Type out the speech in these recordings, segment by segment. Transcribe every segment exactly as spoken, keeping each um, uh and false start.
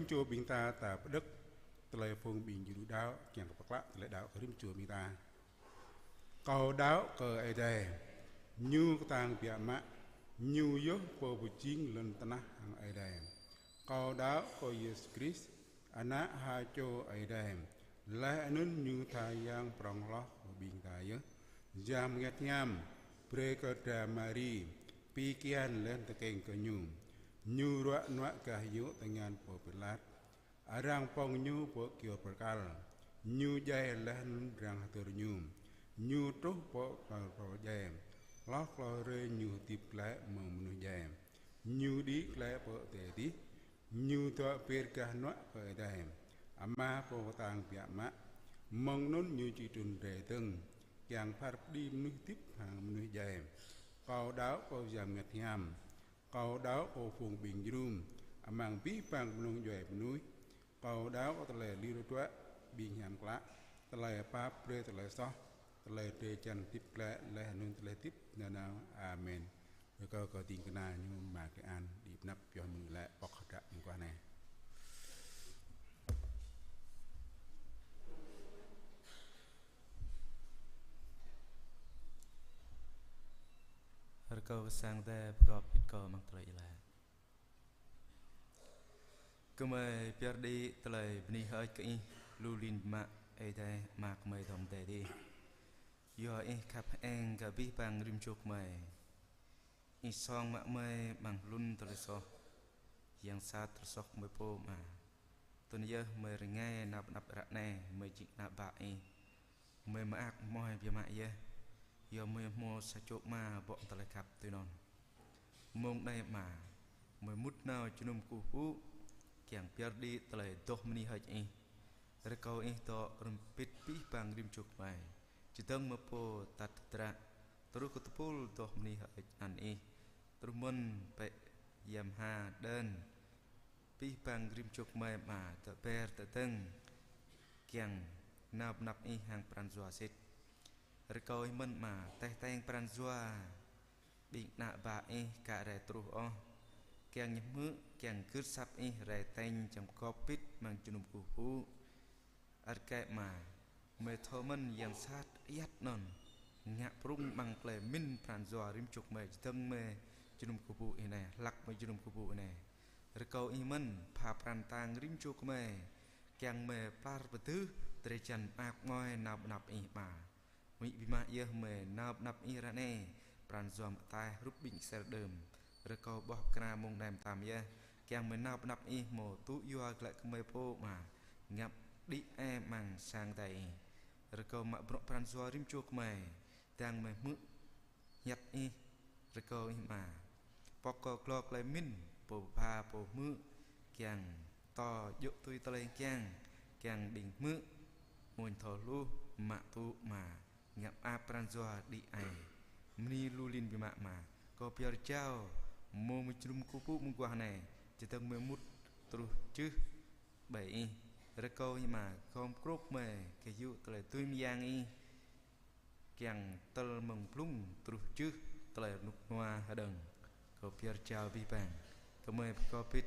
čô ƀing ta ta pơđŏk tơlơi phung ƀing djru đaŏ, kiăng kơ pơklă tơlơi đaŏ kơ rĭm čô ƀing ta. Kâo đaŏ kơ Ơi Adai, Ñu kơtang biă mă, Ñu yơh Pô pơjing lŏn tơnah hăng adai. Kâo đaŏ kơ Yêsu Krist, Ană ha čô Ơi Adai, laih anŭn Ñu tha Yang prŏng hloh kơ ƀing ta yơh. Yang Bơngăt Hiam brơi kơ dra Mari pi kian laih tơkeng kơ Ñu. Ñu ruă nuă gah yŭ tơngan pô Pilat. Arăng pŏng Ñu pơ kyâo bơrkal. Ñu djai laih anŭn arăng hơdơr Ñu. Ñu truh pơ kơpal pô djai. Hloh klâo hrơi Ñu hơdip glaĭ mơ̆ng mơnuih djai. Ñu đĭ glaĭ pơ adai adih. Ñu dŏ ber gah hơnuă kơ Ơi Adai Ama Pô kơtang biă mă. Mơ̆ng anŭn Ñu či trŭn rai dơ̆ng, kiăng phat pơđĭ mơnuih hơdip hăng mơnuih djai. Kâo đaŏ kơ Yang Bơngăt Hiam. Kâo đaŏ kơ phung ƀing djru, amăng abih bang kơnung djuai mơnuih. Kâo đaŏ kơ tơlơi lir hơduă ƀing hiam klă, tơlơi pap brơi tơlơi soh, tơlơi drơi jan hơdip glaĭ laih anŭn tơlơi hơdip nanao. Amen. Rơkâo kơ ding kơna ñu Mă Kơ An đĭ pơanăp pioh mơ̆ng lĕ pŏk hơdră mơguah anai. Rơkâo kơ sang Ơi Adai pơgop hơbĭt kơ amăng tơlơi iâu laĭ. Gơmơi pơyơr đĭ tơlơi bơni hơơč kơ Ih, lu lin mă Ơi Adai Ama gơmơi dŏ pơ adai adih. Yua Ih khăp hơeng kơ abih bang rĭm čô gơmơi. Ih song mă gơmơi amăng hlŭn tơlơi soh, yang sat tơlơi soh gơmơi pô Ama. Tui anŭn yơh gơmơi rơngai nao pơ anăp ră anai, gơmơi jing ană bă Ih. Gơmơi mơak mơai biă mă yơh, yua gơmơi hmâo sa čô Ama ƀô̆ tơlơi khăp tui anŭn. Mông anai Ama, gơmơi mŭt nao jơnum kơkuh pơpŭ, kiăng pơyơr đĭ tơlơi adoh bơni hơơč Ih. Rơkâo Ih dŏ hrŏm hơbĭt abih bang rĭm čô gơmơi, čơdơ̆ng mơ̆ pô tat tơdră, truh kơ tơpul adoh bơni hơơč anăn Ih, truh mơ̆n pĕ ia mơha đơ̆n. Abih bang rĭm čô gơmơi Ama dŏ ber dŏ dơ̆ng, kiăng nao pơ anăp Ih hăng pran jua sĭt. Rơkâo Ih mơ̆n Ama, tĕh teng pran jua ƀing ană bă Ih ka rai truh ôh, kiăng ñu hmư̆, kiăng gưt asăp Ih rai teng čăm gop hơbĭt amăng jơnum kơkuh pơpŭ. Ăt kĕ Ama, gơmơi thâo mơ̆n yang sat ayăt anŭn ngă prŭng amăng tơlơi pơmĭn pran jua rĭm čô gơmơi čơdơ̆ng mơ̆ jơnum kơkuh pơpŭ anai, hlăk mơ̆ jơnum kơkuh pơpŭ anai. Rơkâo Ih mơ̆n pha pran tang rĭm čô gơmơi, kiăng gơmơi pơlar pơdưh drơi jan mơak mơai nao pơ anăp Ih Ama. Mơ̆ng biă mă yơh gơmơi nao pơ anăp Ih ră anai, pran jua mơtaih hrup ƀing Israel đưm. Rơkâo ƀuh pơkra mông anai mơtam yơh, kiăng gơmơi nao pơ anăp Ih hmâo tŭ yua glaĭ kơ gơmơi pô Ama, ngă đĭ ai amăng sang Ơi Adai Ih. Rơkâo mă bruă pran jua rĭm čô gơmơi, kiăng gơmơi hmư̆ hiăp Ih. Rơkâo Ih Ama, pŏk kơ glô tơlơi pơmĭn pô pơpha pô hmư̆, kiăng tŏ djơ̆ tui tơlơi kiăng, kiăng ƀing hmư̆ amuñ thâo hluh, mă tŭ Ama, ngă mơak pran jua đĭ ai. Bơni lu lin biă mă Ama, kâo pơyơr jao mông mơ̆ jơnum kơkuh pơpŭ mơguah anai, čơdơ̆ng gơmơi mŭt truh čưh ƀơi Ih. Rơkâo Ih Ama gom krŏp gơmơi kơ yŭ tơlơi dưi mơyang Ih, kiăng tơl mơ̆ng blung truh čưh tơlơi rơnŭk rơnua hơđơ̆ng. Kâo pơyơr jao abih bang, gơmơi pơgop hơbĭt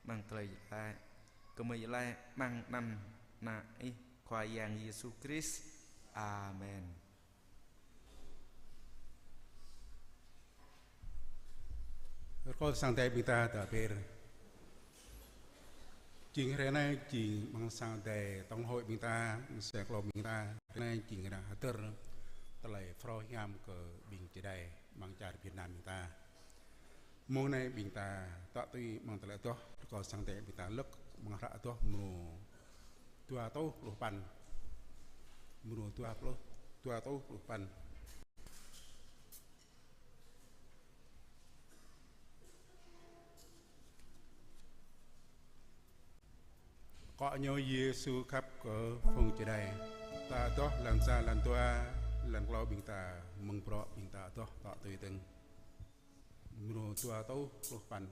amăng tơlơi iâu laĭ, gơmơi iâu laĭ amăng anăn Ană Ih Khua Yang Yêsu Krist. Amen. Rơkâo sang Ơi Adai ƀing ta dŏ ber. Jing hrơi anai jing amăng sang Ơi Adai tổng hội ƀing ta, mơsĕ klâo ƀing ta, hrơi anai jing hră hơdơr tơlơi phrâo hiam kơ ƀing čơđai amăng čar Việt Nam ƀing ta. Mông anai ƀing ta dŏ tui amăng tơlơi adoh, rơkâo sang Ơi Adai ƀing ta lơ̆k amăng hră adoh mrô dua rơtuh pluh păn. Mrô dua pluh, dua rơtuh pluh păn. Akŏ ñu Yêsu khăp kơ phung čơđai. Ta adoh lăn sa, lăn dua, lăn klâo ƀing ta mơ̆ng bruă ƀing ta adoh dŏ tui dơ̆ng. Mrô dua rơtuh pluh păn.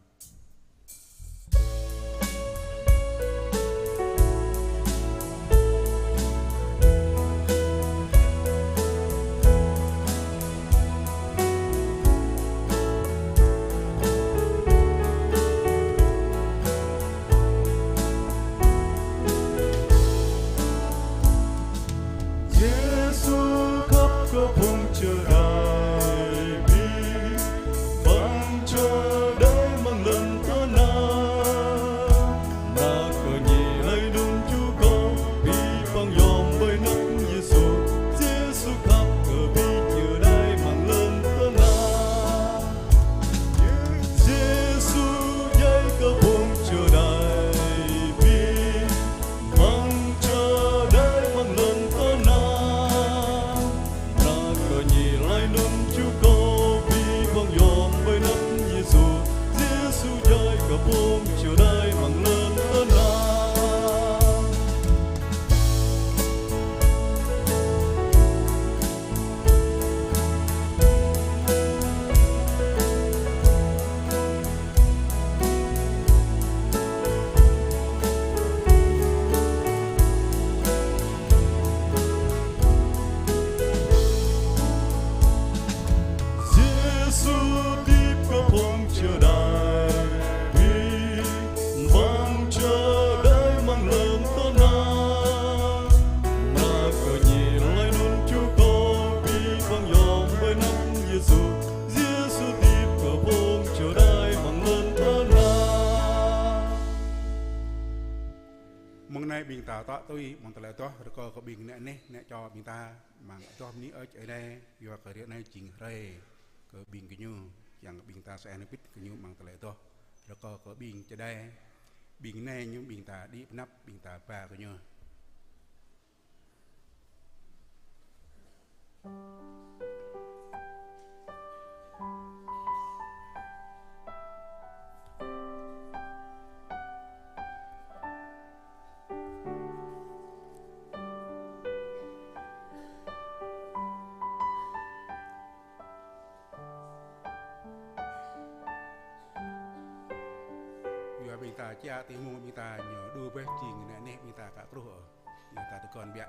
Mơ̆ng anai ƀing ta tŏ tui amăng tơlơi adoh, rơkâo kơ ƀing neh neh, neh čô ƀing ta, amăng adoh bơni Ơi Adai, yua kơ hrơi anai jing hrơi kơ ƀing gơñu, kiăng kơ ƀing ta sơăi nơbit gơñu amăng tơlơi adoh. Rơkâo kơ ƀing čơđai, ƀing neh ñu ƀing ta đĭ pơ anăp, ƀing ta ba gơñu. Yua ƀing ta čia tơmŭng ƀing ta ñu đu bĕ jing neh neh ƀing ta ka kruh ôh. Ƀing ta tơguan biă.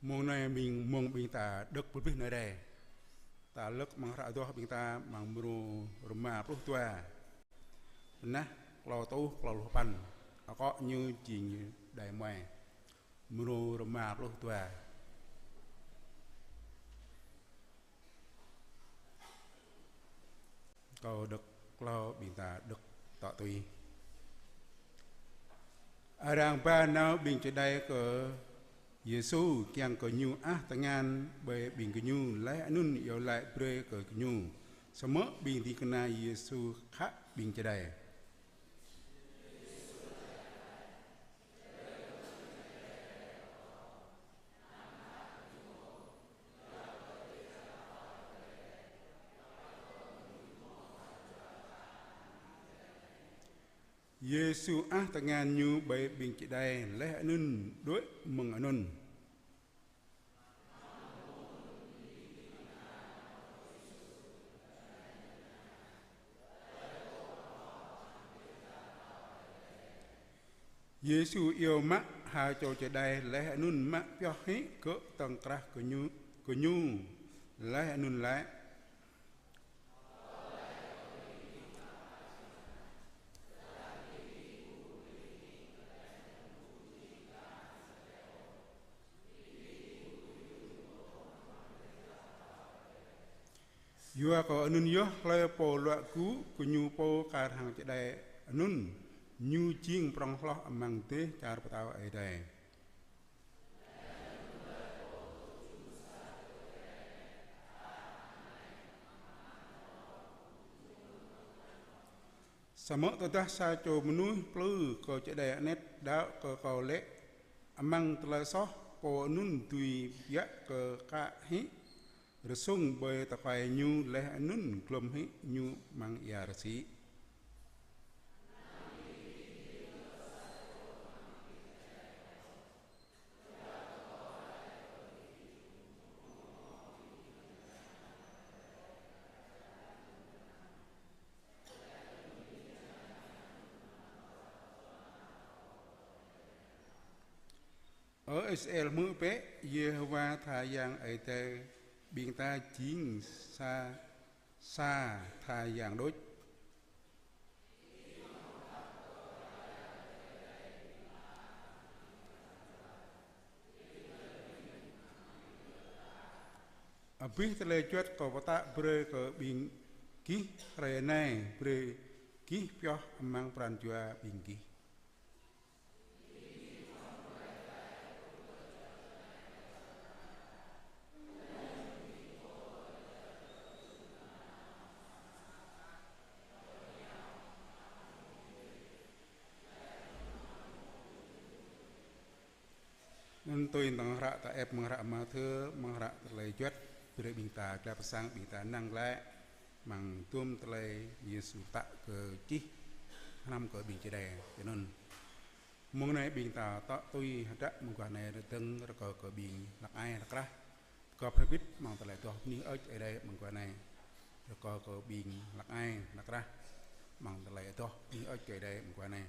Mông anai ƀing, mông ƀing ta đŏk pơplih anai rai. Ta lơ̆k amăng hră adoh ƀing ta amăng mrô rơma pluh dua. Tơnah klâo rơtuh klâo pluh sapăn. Akŏ ñu jing Đai Muai. Mrô rơma pluh dua. Kâo đŏk klâo, ƀing ta đŏk tŏ tui. Arăng ba nao ƀing čơđai kơ Yêsu kiăng kơ Ñu ăh tơngan ƀơi ƀing gơñu, laih anŭn iâu laĭ brơi kơ gơñu. Samơ̆ ƀing ding kơna Yêsu khă ƀing čơđai. Yêsu ăh tơngan Ñu ƀơi ƀing čơđai, laih anŭn đuaĭ mơ̆ng anŭn. Yêsu iâu mă ha čô čơđai, laih anŭn mă pioh hĭ gơ̆ tŏng krah gơñu, gơñu, laih anŭn laĭ: Yua kơ anŭn yơh hlơi pô luă gŭ gơñu pô kar hăng čơđai anŭn, ñu jing prŏng hloh amăng dêh čar pơtao Ơi Adai. Samơ̆ tơdah sa čô mơnuih plư kơ čơđai anet đaŏ kơ Kâo laĭ: Amăng tơlơi soh, pô anŭn dưi biă kơ kă hĭ rơsŭng ƀơi tơkuai ñu, laih anŭn glŏm hĭ ñu amăng ia rơsĭ. Ơ Israel, hmư̆ bĕ, Yêhôwa tha Yang Ơi Adai ƀing ta jing sa, sa tha Yang đôč. Abih tơlơi juăt Kâo pơtă brơi kơ ƀing gih hrơi anai, brơi gih pioh amăng pran jua ƀing gih. Anŭn tui amăng hră ta ĕp, amăng hră Mathiơ, amăng hră Tơlơi Juăt, brơi ƀing ta glăi pơ sang, ƀing ta năng glaĭ amăng tơm tơlơi Yêsu pơtă kơ čih hrăm kơ ƀing čơđai. Tui anŭn mông anai ƀing ta tŏ tui hơdră mơguah anai, rơdơ̆ng rơkâo kơ ƀing hlăk ai hlăk rah gŏp hrơi bit amăng tơlơi adoh bơni hơơč Ơi Adai mơguah anai. Rơkâo kơ ƀing hlăk ai hlăk rah amăng tơlơi adoh bơni hơơč kơ Ơi Adai mơguah anai.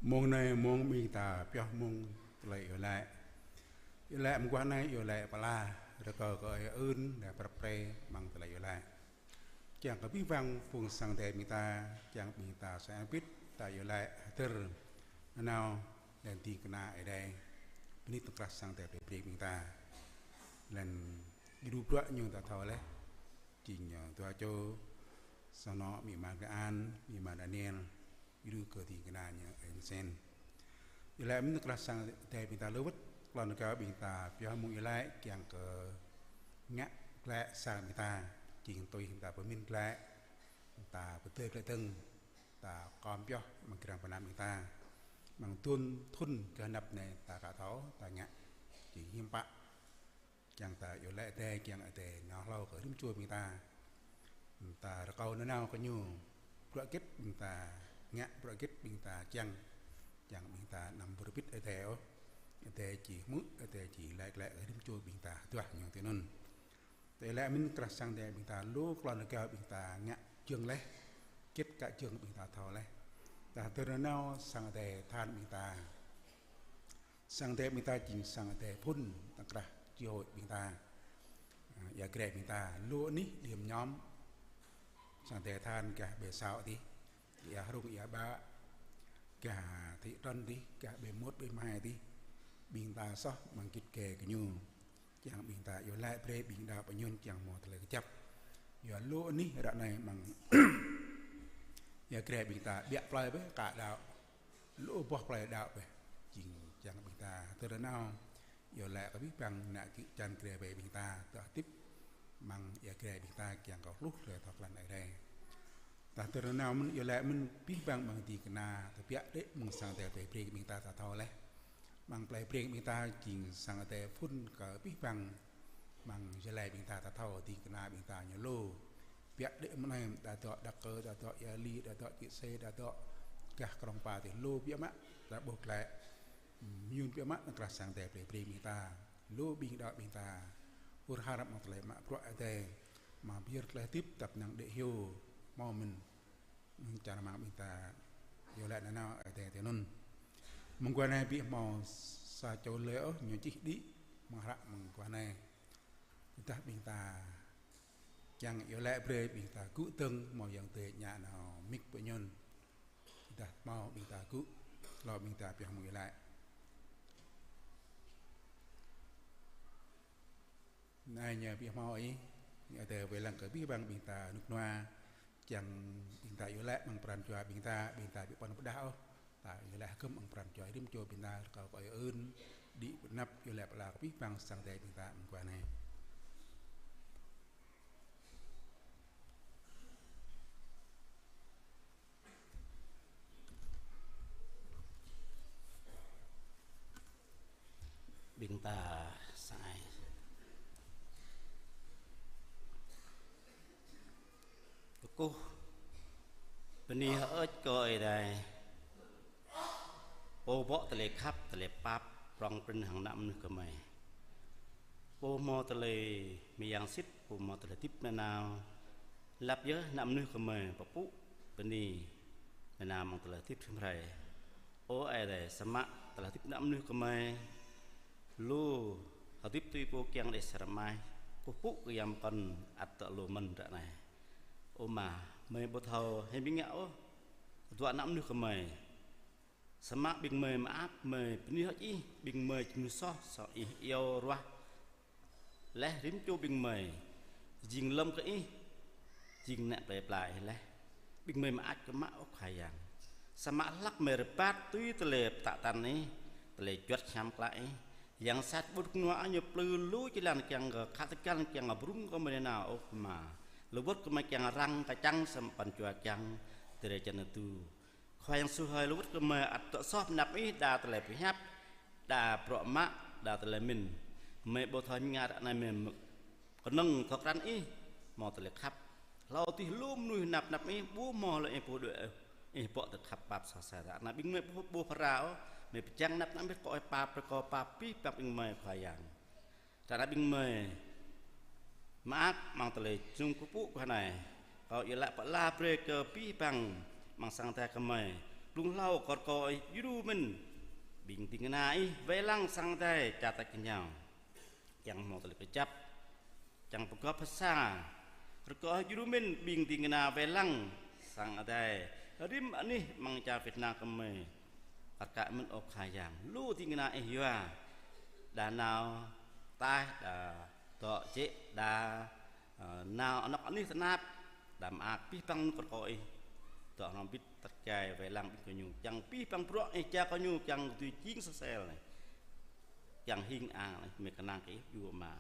Mông anai mông ƀing ta pioh mông tơlơi iâu laĭ. Iâu laĭ mơguah anai iâu laĭ pơala, rơkâo kơ Ơi Adai pơrăp pre amăng tơlơi iâu laĭ. Kiăng kơ abih bang phung sang Ơi Adai ƀing ta, kiăng ƀing ta sơăi bit ta iâu laĭ hơdơr nanao lĕ ding kơna Ơi Adai. Bơni tơkrah sang Ơi Adai brơi brơi ƀing ta. Lĕ djru bruă ñu ta thâo laih. Jing ñu dua čô, sang anŏ amĭ ama An, amĭ ama Daniel, djru kơ ding kơna ñu Ơi Sen. Iâu laĭ mơ̆n tơkrah sang Ơi Adai ƀing ta lu wơ̆t, klon rơkâo ƀing ta pioh mông iâu laĭ kiăng kơ ngă glaĭ sang ƀing ta, jing tui ƀing ta pơmĭn glaĭ, ta pơdơi glaĭ dơ̆ng, ta khŏm pioh amăng grăng pơnam ƀing ta. Amăng thun, thun gah anăp anai ta ka thâo, ta ngă, jing hiư̆m pă. Kiăng ta iâu laĭ Ơi Adai, kiăng Ơi Adai nao hlâo kơ rĭm čô ƀing ta. Ta rơkâo nanao kơ ñu. Bruă hơget ƀing ta ngă, bruă hơget ƀing ta kiăng, kiăng ƀing ta anăm wơr bĭt Ơi Adai ôh. Ơi Adai či hmư̆, Ơi Adai či laĭ glaĭ kơ rĭm čô ƀing ta hơduah ñu tui anŭn. Ta iâu laĭ mơ̆n tơkrah sang Ơi Adai ƀing ta lu klon rơkâo ƀing ta ngă jơ̆ng laih. Hơget kơ jơ̆ng ƀing ta thâo laih. Ta hơdơr nanao sang Ơi Adai than ƀing ta. Sang Ơi Adai ƀing ta jing sang Ơi Adai phŭn tơkrah čô ƀing ta. Ơ, ia Jrai ƀing ta lu anih điểm nhóm. Sang Ơi Adai than gah ƀơi Săo adih, ia Hrung ia Ƀă, gah thị trấn adih, gah ƀơi mốt ƀơi mơhai adih. Ƀing ta soh amăng git gai kơ ñu. Kiăng ƀing ta iâu laĭ brơi ƀing đaŏ pơñun kiăng hmâo tơlơi kơjăp. Yua lu anih ră anai amăng ia Jrai ƀing ta ƀiă plơi bĕ ka đaŏ. Lu boh plơi đaŏ bĕ. Jing kiăng ƀing ta hơdơr nanao iâu laĭ kơ abih bang ană gih čan Jrai ƀing ta tơl hơdip amăng ia Jrai ƀing ta kiăng kơ hluh tơlơi thâo krăn Ơi Adai. Ta hơdơr nanao mơ̆n iâu laĭ mơ̆n abih bang amăng ding kơna tơbiă đĕ amăng sang Ơi Adai plơi Breng ƀing ta ta thâo laih. Amăng plơi Breng ƀing ta jing sang Ơi Adai phŭn kơ abih bang amăng Gia Lai ƀing ta ta thâo ding kơna ƀing ta ñu lu. Biă đĕ mơ̆n anai, đa dŏ Đăk Kơ, đa dŏ Ia Li, đa dŏ Čư̆ Sê, đa dŏ gah Krông Pa adih lu biă mă, ta ƀuh glaĭ. Mơyun biă mă tơkrah sang Ơi Adai plơi Breng ƀing ta. Lu ƀing đaŏ ƀing ta. Hur har amăng tơlơi mă bruă Ơi Adai. Mă pơyơr tơlơi hơdip tăp năng đĕ hyu. Hmâo mơ̆n. Čar amăng ƀing ta iâu laĭ nanao Ơi Adai tui anŭn. Mơguah anai ƀu hmâo sa čô lơi ôh ñu čih đĭ mơ̆ng hră mơguah anai. Tơdah ƀing ta kiăng iâu laĭ brơi ƀing ta gŭ dơ̆ng hmâo Yang Adai ñă nao mik pơñun. Tơdah hmâo ƀing ta gŭ, hlâo ƀing ta pioh mông iâu laĭ. Anai ñu ƀu hmâo ih, ñu Ơi Adai wai lăng kơ abih bang ƀing ta rơnŭk rơnua, kiăng ƀing ta iâu laĭ amăng pran jua ƀing ta, ƀing ta ƀu ƀuăn pơđah ôh. Ta iâu laĭ hơgĕm amăng pran jua rĭm čô ƀing ta, rơkâo kơ Ơi Ưn, đĭ pơ anăp iâu laĭ pơala kơ abih bang sang Ơi Adai ƀing ta amăng guah anai. Ƀing ta sơăi. Kơkuh bơni hơơč kơ Ơi Adai. Pô bŏ tơlơi khăp, tơlơi pap, prŏng prin hăng ană mơnuih gơmơi. Pô hmâo tơlơi mơyang sĭt, pô hmâo tơlơi hơdip nanao. Lăp yơh ană mơnuih gơmơi pơpŭ bơni nanao amăng tơlơi hơdip rĭm hrơi. Ơ Ơi Adai, samơ̆ tơlơi hơdip ană mơnuih gơmơi lu hơdip tui pô kiăng đeh sơrơmai, kơkuh pơpŭ kơ Yang Pơkŏn ăt tơlơi lu mơ̆n ră anai. Ơ Ama, gơmơi ƀu thâo hĭ ƀing ngă ôh, dua ană mơnuih gơmơi. Samơ̆ ƀing gơmơi mơak, gơmơi bơni hơơč Ih, ƀing gơmơi jing mơnuih soh, soh Ih iâu ruah. Laih rĭm čô ƀing gơmơi jing lơ̆m kơ Ih, jing ană plơi pla Ih laih. Ƀing gơmơi mơak kơ mă ôh Khua Yang. Samơ̆ hlăk gơmơi rơbat tui tơlơi pơtă tăn Ih, tơlơi juăt hiam klă Ih. Yang sat ƀut kơnua Ih ñu plư lu jơlan kiăng kơ khă tơgan kiăng kơ brŭng kơ gơmơi nanao ôh Ama. Lu wơ̆t gơmơi kiăng răng kơčăng samơ̆ pran jua kiăng drơi jăn tơdu. Khua Yang Yêsu hơi lu wơ̆t gơmơi ăt dŏ soh pơ anăp Ih đa tơlơi pơhiăp, đa bruă mă, đa tơlơi mĭn. Gơmơi ƀu thâo ngă ră anai gơmơi kơnơ̆ng thâo krăn Ih, hmâo tơlơi khăp. Hlâo adih lu mơnuih năp anăp Ih, ƀu hmâo lơi Ih pô đuaĭ, Ih bŏ tơlơi khăp pap soh sat. Ră anai ƀing gơmơi ƀu, ƀu phara ôh, gơmơi pơčang anăp anăp Ih kơ Ih pap, rơkâo pap abih bang ƀing gơmơi Khua Yang. Ră anai ƀing gơmơi mơak amăng tơlơi jơnum kơkuh pơpŭ guah anai. Kâo iâu laĭ pơala brơi kơ abih bang amăng sang Ơi Adai gơmơi. Blung hlâo kơ rơkâo ih djru mĭn ƀing ding kơna ih wai lăng sang Adai čar tač kơnhao. Kiăng hmâo tơlơi kơjăp, kiăng pơgop pơsa. Rơkâo ih djru mĭn ƀing ding kơna wai lăng sang Adai rĭm anih amăng čar Việt Nam gơmơi. Kar kaĭ mĭn ơ Khua Yang, lu ding kơna ih yua, đa nao taih, đa dŏ jĕ, đa, ơ, nao anŏ anih tơnap, đa mơak, abih bang kơ rơkâo ih dŏ hrŏm hơbĭt tơčai wai lăng ƀing gơñu, kiăng abih bang bruă ih jao kơ ñu kiăng dưi jing sơsel anai, kiăng hing ang anai, gơmơi kơnang kơ ih djru Ama.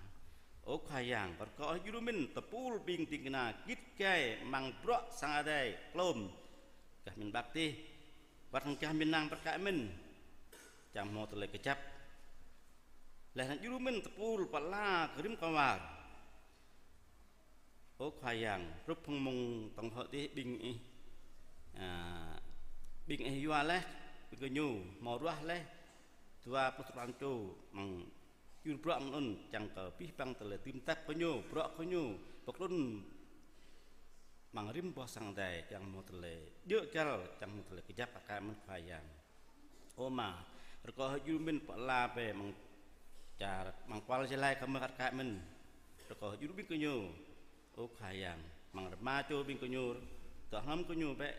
Ơ Khua Yang, kơ rơkâo ih djru mĭn tơpul ƀing ding kơna git gai amăng bruă sang Adai klôm gah miền Bắc tih, wơ̆t hăng gah miền Nam kar kaĭ mĭn, kiăng hmâo tơlơi kơjăp. Laih anŭn djru mĭn tơpul pơala kơ rĭm kơwar. Ơ Khua Yang, hrup hăng mơ̆ng tŏng hơ̆ tih ƀing ih, a, ƀing ih yua laih, ƀing gơñu hmâo ruah laih dua pluh tơpăn čô amăng djru bruă mơ̆ng anŭn, kiăng kơ abih bang tơlơi dưm dăp gơñu, bruă gơñu, pơkrŭn amăng rĭm boh sang Adai, kiăng hmâo tơlơi djơ̆ găl, kiăng hmâo tơlơi kơjăp, kar kaĭ mĭn Khua Yang. Ơ Ama, rơkâo ih djru mĭn pơala bĕ amăng čar, amăng kual Gia Lai gơmơi kar kaĭ mĭn. Rơkâo ih djru ƀing gơñu. Ơ Khua Yang, amăng rơma čô ƀing gơñu, dŏ hrŏm gơñu bĕ,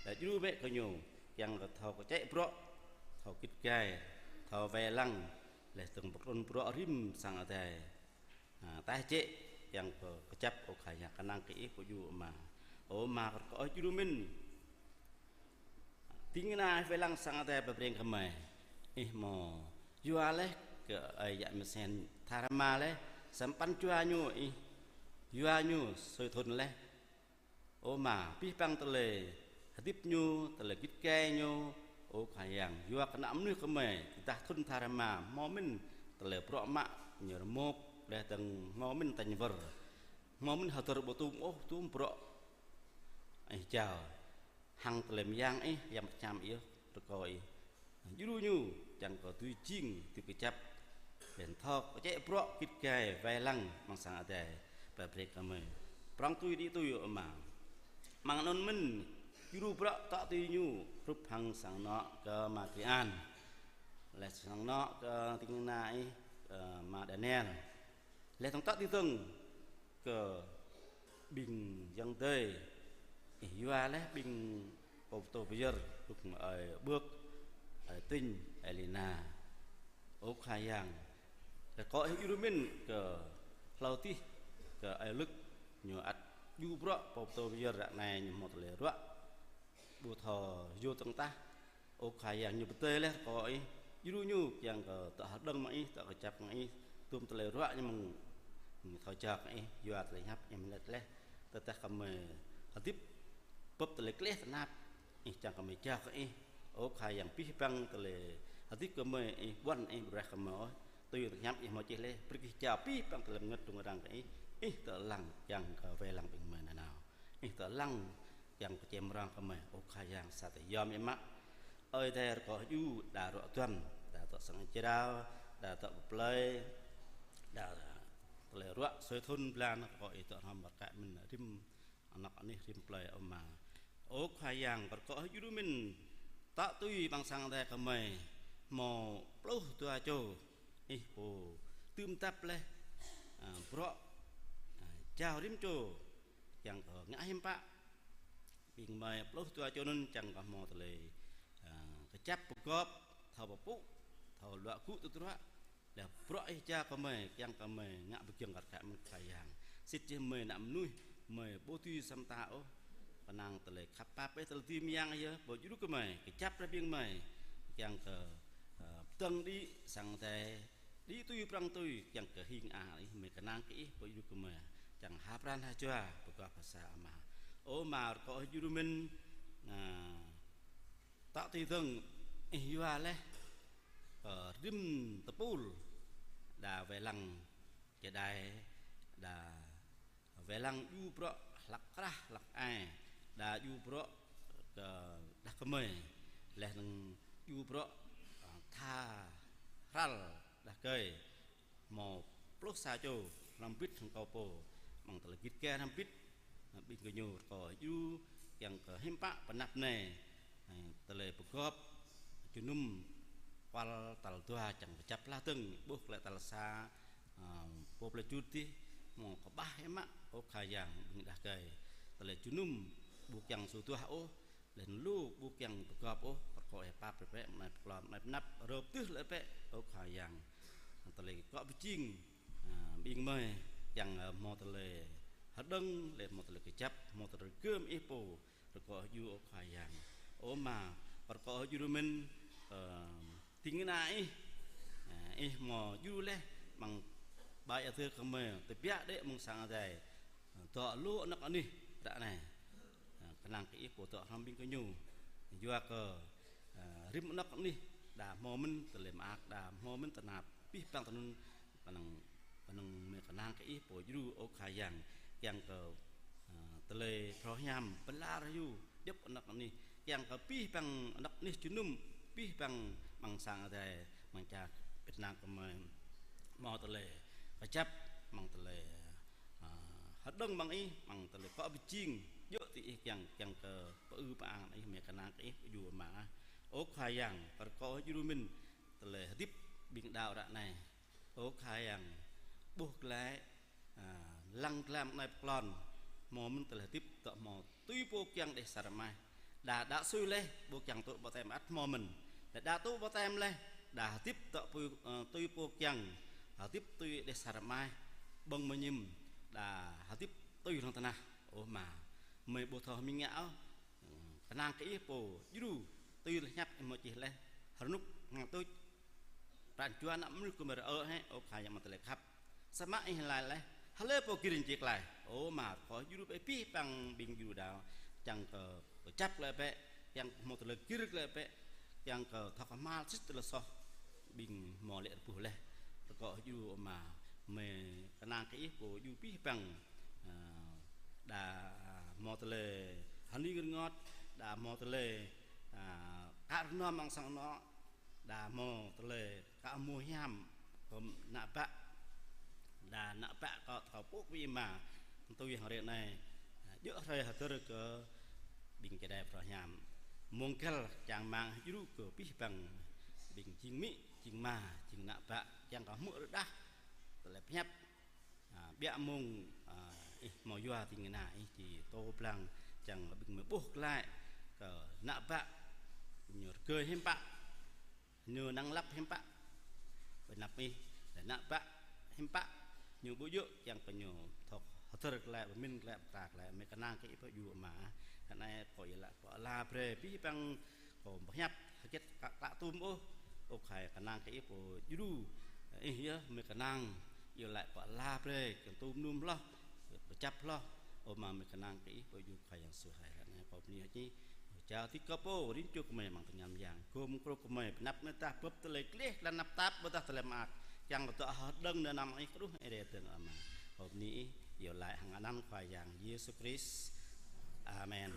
đa djru bĕ gơñu, kiăng kơ thâo kơčĕ bruă, thâo git gai, thâo wai lăng, laih dơ̆ng pơkrŭn bruă rĭm sang Adai. A, taih jĕ kiăng kơ kơjăp, ơ Khua Yang, kơnang kơ ih pơdjru Ama. Ơ Ama, rơkâo ih djru mĭn ding kơna ih wai lăng sang Adai pơbreng gơmơi. Ih hmâo yua laih kơ ơi yă Mơsen Tha Rama laih, samơ̆ păn jua ñu ih yua ñu sui thŭn laih. Ơ Ama, abih bang tơlơi hơdip ñu, tơlơi git gai ñu, ơ Khua Yang, yua kơ ană mơnuih gơmơi, tơdah thŭn Tha Rama, hmâo mĭn tơlơi bruă mă, ñu rơmôk, laih dơ̆ng hmâo mĭn tañ wơr, hmâo mĭn hơdơr ƀu tŭm ôh, tŭm bruă ih jao. Hăng tơlơi mơyang ih, Yang Bơngăt Hiam ih, rơkâo ih djru ñu, kiăng kơ dưi jing, dưi kơjăp, laih thâo kơčĕ bruă git gai wai lăng amăng sang Adai pơbreng gơmơi. Prŏng tui đĭ tui, ơ Ama. Amăng anŭn mơ̆n djru bruă tŏ tui ñu, hrup hăng sang anŏ kơ Ama Tri An, laih sang anŏ kơ ding kơna ih, ơ, Ama Daniel. Laih dơ̆ng tŏ tui dơ̆ng kơ ƀing ayŏng adơi, ih yua laih ƀing pô pơtô pơyơr, hrup hăng ơi Bưk, ơi Tinh, ơi Lina. Ơ Khua Yang, rơkâo ih djru mĭn kơ hlâo tih, kơ ơi Lưk, ñu ăt djru bruă pô pơtô pơyơr ră anai ñu hmâo tơlơi ruă ƀu thâo yua dơ̆ng tah. Ơ Khua Yang, ñu pơdơi laih rơkâo ih djru ñu kiăng kơ dŏ hơđơ̆ng mơ̆ng ih, dŏ kơjăp mơ̆ng ih, tŭm tơlơi ruă ñu mơ̆ng, mơ̆ng thâo jao kơ ih, yua tơlơi hiăp ih mơlĕt laih. Tơdah gơmơi hơdip bưp tơlơi gleh tơnap, ih čang gơmơi jao kơ ih. Ơ Khua Yang, abih bang tơlơi hơdip gơmơi ih ƀuăn, ih ƀu brơi gơmơi ôh. Tui tơlơi hiăp ih hmâo čih laih, brơi kơ ih jao abih bang tơlơi bơngơ̆t rŭng răng kơ ih, ih tơlơi lăng kiăng kơ wai lăng ƀing gơmơi nanao. Ih tơlơi lăng kiăng kơ čem rong gơmơi, ơ Khua Yang, sa tơyom ih mă. Ơi Adai rơkâo ih djru, đa ruă duăm, đa dŏ sang jrao, đa dŏ pơplơi, đa tơlơi ruă sui thŭn blan, rơkâo ih dŏ hrŏm bơrkă mơ̆n rĭm anŏ anih rĭm plơi, ơ Ama. Ơ Khua Yang, rơkâo ih djru mơ̆n, tŏ tui amăng sang Adai gơmơi hmâo pluh dua čô, ih pô dưm dăp laih, a, bruă, a, jao rĭm čô, kiăng kơ ngă hiư̆m pă ƀing gơmơi pluh dua čô anŭn čang kơ hmâo tơlơi, a, kơjăp pơgop, thâo pơpŭ, thâo luă gŭ tơdruă. Laih bruă ih jao kơ gơmơi, kiăng kơ gơmơi ngă pơgiŏng kar kaĭ mơ̆n Khua Yang. Sĭt yơh gơmơi ană mơnuih, gơmơi ƀu dưi sa mơta ôh. Kơnang tơlơi khăp pap ih, tơlơi dưi mơyang ih yơh, pô djru gơmơi, kơjăp brơi ƀing gơmơi, kiăng kơ, a, pơdơ̆ng đĭ sang Adai, đĭ tui prŏng tui, kiăng kơ hing ang ih, gơmơi kơnang kơ ih, pô djru gơmơi, čang ha pran ha jua, pơgop pơsa Ama. Ơ Ama, rơkâo ih djru mơ̆n, a, tŏ tui dơ̆ng ih yua laih, ơ, rĭm tơpul, đa wai lăng čơđai, đa wai lăng djru bruă hlăk krah hlăk ai, đa djru bruă kơ đah kơmơi, laih anŭn djru bruă, a, tha hrăl đah kơi, hmâo pluh sa čô, hrŏm hơbĭt hăng kâo pô, amăng tơlơi git gai hrŏm hơbĭt, ƀing gơñu rơkâo ih djru, kiăng kơ hiư̆m pă pơ anăp anai, Tơlơi pơgop jơnum kual tal dua čang pơčăp hla dơ̆ng, ƀuh glaĭ tal sa, ơ, pô plơi jut dih, hmâo kơƀah hiam mă, ơ Khua Yang, ƀing đah rơkơi. Tơlơi jơnum ƀu kiăng suaih duah ôh, laih anŭn lu ƀu kiăng pơgop ôh, rơkâo Ih pap brơi bĕ, mơnai pơklŏn, mơnai pơanăp, rơp tưh laih bĕ, ơ Khua Yang. Tơlơi kơ pơjing, ơ, ƀing gơmơi, kiăng, ơ, hmâo tơlơi hơđơ̆ng, laih hmâo tơlơi kơjăp, hmâo tơlơi gơm Ih pô, rơkâo Ih djru, ơ Khua Yang. Ơ Ama, rơkâo Ih djru mơ̆n, ơ, ding kơna Ih, ơ, Ih hmâo djru laih, amăng ƀơi adai gơmơi, tơbiă đĕ mơ̆ng sang adai, ơ, dŏ lu anŏ anih ră anai. Ơ, kơnang kơ Ih pô dŏ hrŏm ƀing gơñu. Yua kơ, ơ, rĭm anŏ anih, đa hmâo mơ̆n tơlơi mơak, đa hmâo mơ̆n tơnap, abih bang tui anŭn, kơnang Kơnơ̆ng mơi kơnang kơ Ih pô djru, ơ Khua Yang, kiăng kơ, ơ, tơlơi phrâo hiam pơala rơyŭ djŏp anŏ anih, kiăng kơ abih bang anŏ anih jơnum, abih bang amăng sang adai, amăng čar Việt Nam gơmơi, hmâo tơlơi kơjăp, hmâo tơlơi, ơ, hơđơ̆ng amăng Ih, hmâo tơlơi kơ pơjing, djơ̆ tui Ih kiăng, kiăng kơ pơư pơang Ih, mơi kơnang kơ Ih pô djru Ama. Ơ Khua Yang, rơkâo Ih djru mơ̆n, tơlơi hơdip ƀing đaŏ ră anai. Ơ Khua Yang, ƀuh glaĭ, ơ, lăng glam anai pơklŏn, hmâo mơ̆n tơlơi hơdip dŏ hmâo tui pô kiăng đeh asar rơmah. Đa, đa sui laih, ƀu kiăng tŭ ƀaptem ăt hmâo mơ̆n. Đa, đa tŭ ƀaptem laih, đa hơdip dŏ pô, ơ, tui pô kiăng, hơdip tui đeh asar rơmah, ƀơ̆ng mơñum, đa hơdip tui lŏn tơnah. Ơ Ama, mơi ƀu thâo hmư̆ ngă ôh, Kơnang kơ Ih pô djru, tui lĕ hiăp Ih hmâo čih laih, rơnŭk hăng tuč, pran jua ană mơnuih gơmơi rơ-ơ hĕ, ơ Khua Yang mơ̆ng tơlơi khăp. Samơ̆ Ih laĭ laih, hlơi pô gir jĕ glaĭ. Ơ Ama, rơkâo djru bĕ abih bang ƀing djru đaŏ, kiăng kơ, kơjăp glaĭ bĕ, kiăng kơ hmâo tơlơi gir glaĭ bĕ, kiăng kơ thâo kơhma̱l sĭt tơlơi soh ƀing hmâo lĕ rơbuh laih. Rơkâo djru Ama, mơi kơnang kơ Ih pô djru abih bang, ơ, đa hmâo tơlơi hơni rơngot, đa hmâo tơlơi, ơ, kar rơnŏm amăng sang anŏ, đa hmâo tơlơi kar hmâo hiam, kơ ană bă, đa ană bă kơ thâo pŭk ƀing ama, tui hăng ră anai, ơ, djơ̆ hrơi hơdơr kơ ƀing čơđai phrâo hiam. Mông găl čang rơmang djru kơ abih bang ƀing jing amĭ, jing ama, jing ană bă, kiăng kơ hmư̆ rơđah tơlơi pơhiăp. Ơ, biă mông, ơ, Ih hmâo yua ding kơna Ih či pơtô blang, čang ƀing gơmơi ƀuh glaĭ kơ ană bă ñu rơgơi hiư̆m pă, ñu năng lăp hiư̆m pă, pơanăp Ih, ană bă hiư̆m pă, ñu ƀu djơ̆, kiăng kơ ñu thâo hơdơr glaĭ, pơmĭn glaĭ, pơkra glaĭ, mơi kơnang kơ Ih pô djru Ama. Ră anai kâo iâu laĭ pơala brơi abih bang kơ pơhiăp hơget kơ klă tŭm ôh, ơ Khua Yang kơnang kơ Ih pô djru, Ih yơh mơi kơnang, iâu laĭ pơala brơi, kơ tŭm num hloh, pơčăp hloh, ơ Ama mơi kơnang kơ Ih pô djru Khua Yang Yêsu Khua. Ră anai kâo bơni hơơč Ih, jao dih kơ pô rĭm čô gơmơi amăng tơngan Yang, gum krô gơmơi, pơanăp mơta bưp tơlơi gleh, lăn năp tap, ƀôdah tơlơi mơak, kiăng kơ dŏ hơđơ̆ng nơnăm Ih kơđuh Ơi Adai dơ̆ng Ama. Kâo bơni Ih, iâu laĭ hăng anăn Khua Yang Yêsu Krist. Amen.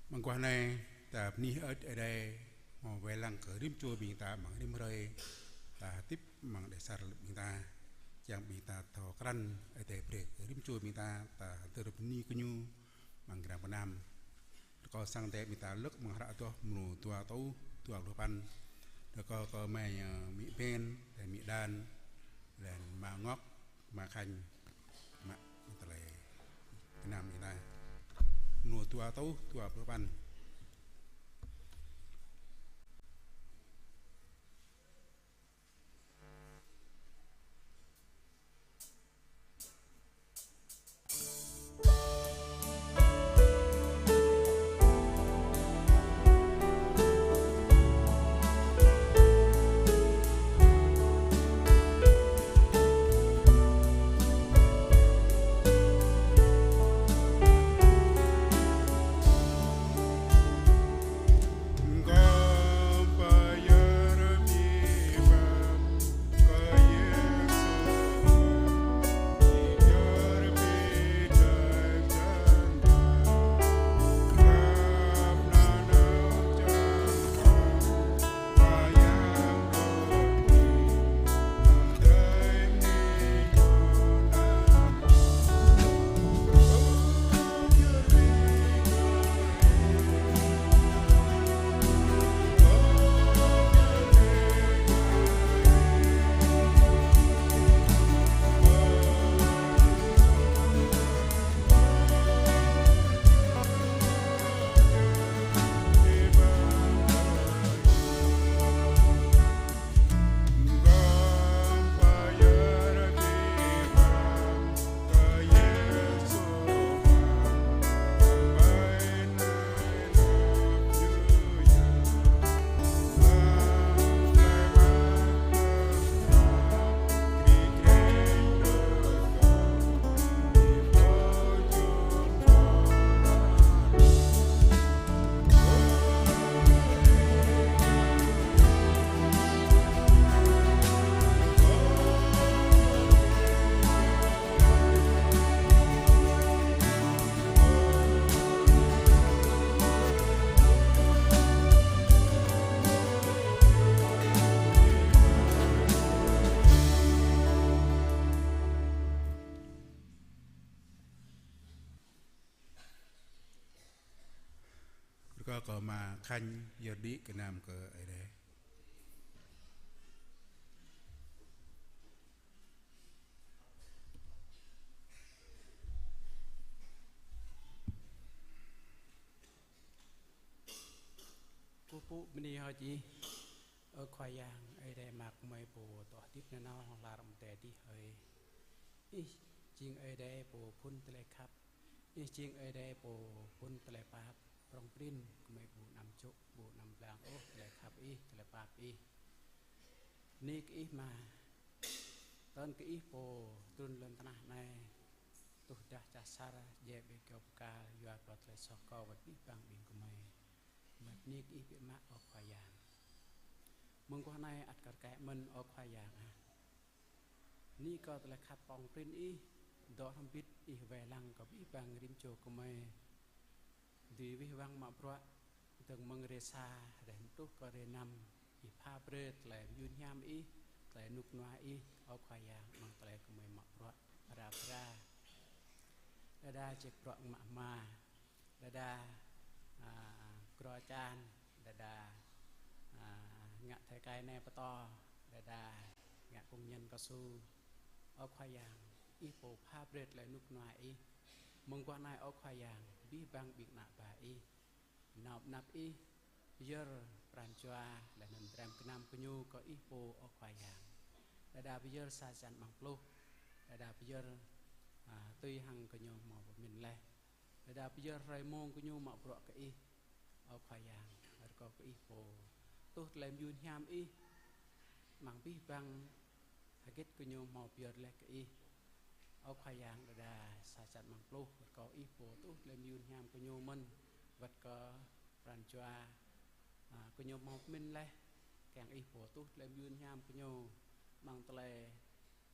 Mơguah anai, ta bơni hơơč Ơi Adai, hmâo wai lăng kơ rĭm čô ƀing ta amăng rĭm hrơi, ta hơdip amăng đeh asar ƀing ta, kiăng ƀing ta thâo krăn Ơi Adai brơi kơ rĭm čô ƀing ta, ta hơdơr bơni kơ Ñu amăng gram gơnam. Rơkâo sang Ơi Adai ƀing ta lơ̆k amăng hră Adoh mrô dua rơtuh dua pluh sapăn. Rơkâo kơ mơi, ơ, amĭ Ben, laih amĭ Đan, laih ama Ngok, ama Khanh, mă tơlơi gơnam ƀing ta. Mrô dua rơtuh dua pluh sapăn. Kơ kơ Ama Khanh yơr đĭ gơnam kơ Ơi Adai. Kơkuh pơpŭ bơni hơơč Ih, ơ Khua Yang, Ơi Adai Ama gơmơi pô dŏ hơdip nanao hlŏng lar amăng adai adih hơi. Ih jing Ơi Adai pô phŭn tơlơi khăp. Ih jing Ơi Adai pô phŭn tơlơi pap, prŏng prin, gơmơi ƀu anăm čŏk, ƀu anăm blang ôh tơlơi khăp Ih, tơlơi pap Ih. Bơni kơ Ih Ama, tơl kơ Ih pô trŭn lŏn tơnah anai, tuh dah čah asar, djai ƀơi kơyâo bơrkal, yua kơ tơlơi soh kâo wơ̆t abih bang ƀing gơmơi. Gơmơi bơni kơ Ih biă mă, ơ Khua Yang. Mơguah anai ăt kar kaĭ mơ̆n, ơ Khua Yang ah. Bơni kơ tơlơi khăp prŏng prin Ih, dŏ hrŏm hơbĭt Ih wai lăng kơ abih bang rĭm čô gơmơi dưi wih wăng mă bruă, dơ̆ng mơ̆ng hrơi sa, hrơi truh kơ hrơi năm, Ih pha brơi tơlơi mơyun hiam Ih, tơlơi rơnŭk rơnua Ih, ơ Khua Yang, amăng tơlơi gơmơi mă bruă phara phara. Đơđa ček bruă mă hma, đơđa, a, grô čan, đơđa, a, ngă thơi kai nai pơtô, đơđa ngă công nhân cao su. Ơ Khua Yang, Ih pô pha brơi tơlơi rơnŭk rơnua Ih. Mơguah anai, ơ Khua Yang, abih bang ƀing ană bă Ih nao pơ anăp Ih, pơyơr pran jua laih anŭn dram gơnam gơñu kơ Ih pô, ơ Khua Yang. Đơđa pơyơr sa črăn amăng pluh, đơđa pơyơr, a, tui hăng gơñu hmâo pơmĭn laih. Đơđa pơyơr hrơi mông gơñu mă bruă kơ Ih, ơ Khua Yang, rơkâo kơ Ih pô tuh tơlơi mơyun hiam Ih amăng abih bang hơget gơñu hmâo pơyơr laih kơ Ih. Ơ Khua Yang, đơđa sa črăn amăng pluh, rơkâo Ih pô tuh tơlơi mơyun hiam gơñu mơ̆n, wơ̆t kơ pran jua, a, gơñu hmâo pơmĭn laih, kiăng Ih pô tuh tơlơi mơyun hiam gơñu amăng tơlơi,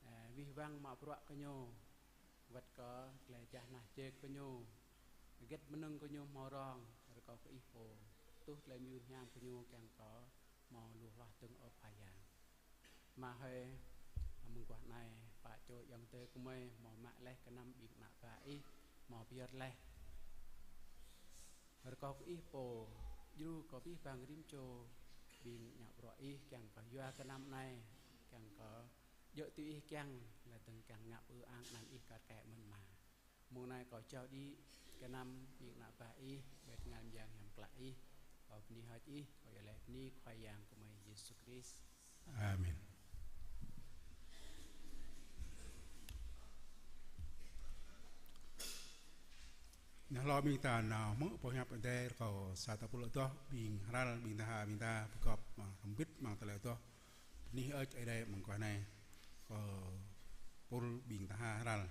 a, wih wăng mă bruă gơñu, wơ̆t kơ tơlơi jah nah jek gơñu, hơget mơnơ̆ng gơñu hmâo rong, rơkâo kơ Ih pô tuh tơlơi mơyun hiam gơñu kiăng kơ hmâo lu hloh dơ̆ng, ơ Khua Yang. Ama hơi, mơguah anai, pă čô ayŏng adơi gơmơi hmâo mă laih gơnam ƀing ană bă Ih hmâo pơyơr laih. Rơkâo kơ Ih pô djru kơ abih bang rĭm čô ƀing ngă bruă Ih kiăng kơ yua gơnam anai, kiăng kơ djơ̆ tui Ih kiăng, laih dơ̆ng kiăng ngă pơư ang anăn Ih kar kaĭ mơ̆n Ama. Mông anai kâo jao đĭ gơnam ƀing ană bă Ih, ƀơi tơngan Yang Hiam Klă Ih. Kâo bơni hơơč Ih, kâo iâu laĭ bơni Khua Yang gơmơi Yêsu Krist. Amen. Anai hlâo ƀing ta nao hmư̆ boh hiăp Ơi Adai, rơkâo sa ta pul adoh ƀing hral, ƀing taha ƀing ta pơgop, a, hrŏm hơbĭt amăng tơlơi adoh. Bơni hơơč Ơi Adai amăng guah anai. Kâo pul ƀing taha hral.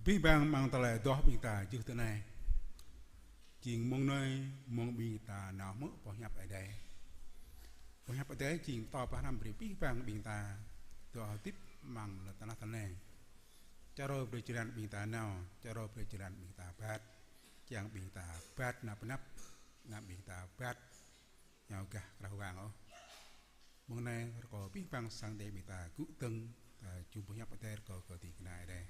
Abih bang amăng tơlơi adoh ƀing ta jưh tơ anai. Jing mông anai, mông ƀing ta nao hmư̆ boh hiăp Ơi Adai. Boh hiăp Ơi Adai jing pơtô pơhrăm brơi abih bang ƀing ta dŏ hơdip amăng lŏn tơnah tơnai. Čơrâo brơi jơlan ƀing ta nao, čơrâo brơi jơlan ƀing ta bat. Kiăng ƀing ta bat nao pơ anăp, anăm ƀing ta bat nao gah krah wang ôh. Mông anai rơkâo abih bang sang Ơi Adai ƀing ta gŭ dơ̆ng, ta jum boh hiăp Ơi Adai rơkâo kơ ding kơna Ơi Adai.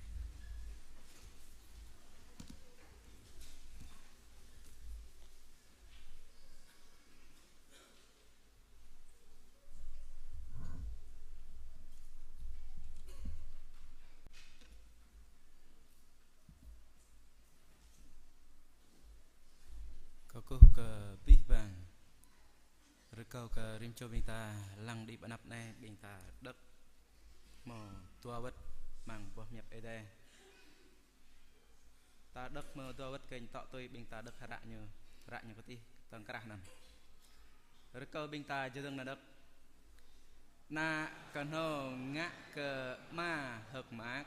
Kơkuh kơ abih bang. Rơkâo kơ rĭm čô ƀing ta lăng đĭ ƀơi anăp anai ƀing ta đŏk hmâo dua wơ̆t amăng boh hiăp Ơi Adai. Ta đŏk hmâo dua wơ̆t kơnh tŏ tui ƀing ta đŏk hră ñu, hră ñu kơtih tơ̆ng krah anŭn. Rơkâo ƀing ta jơdơ̆ng nao đŏk. Ană kơhnâo ngă kơ ama hơ̆k mơak.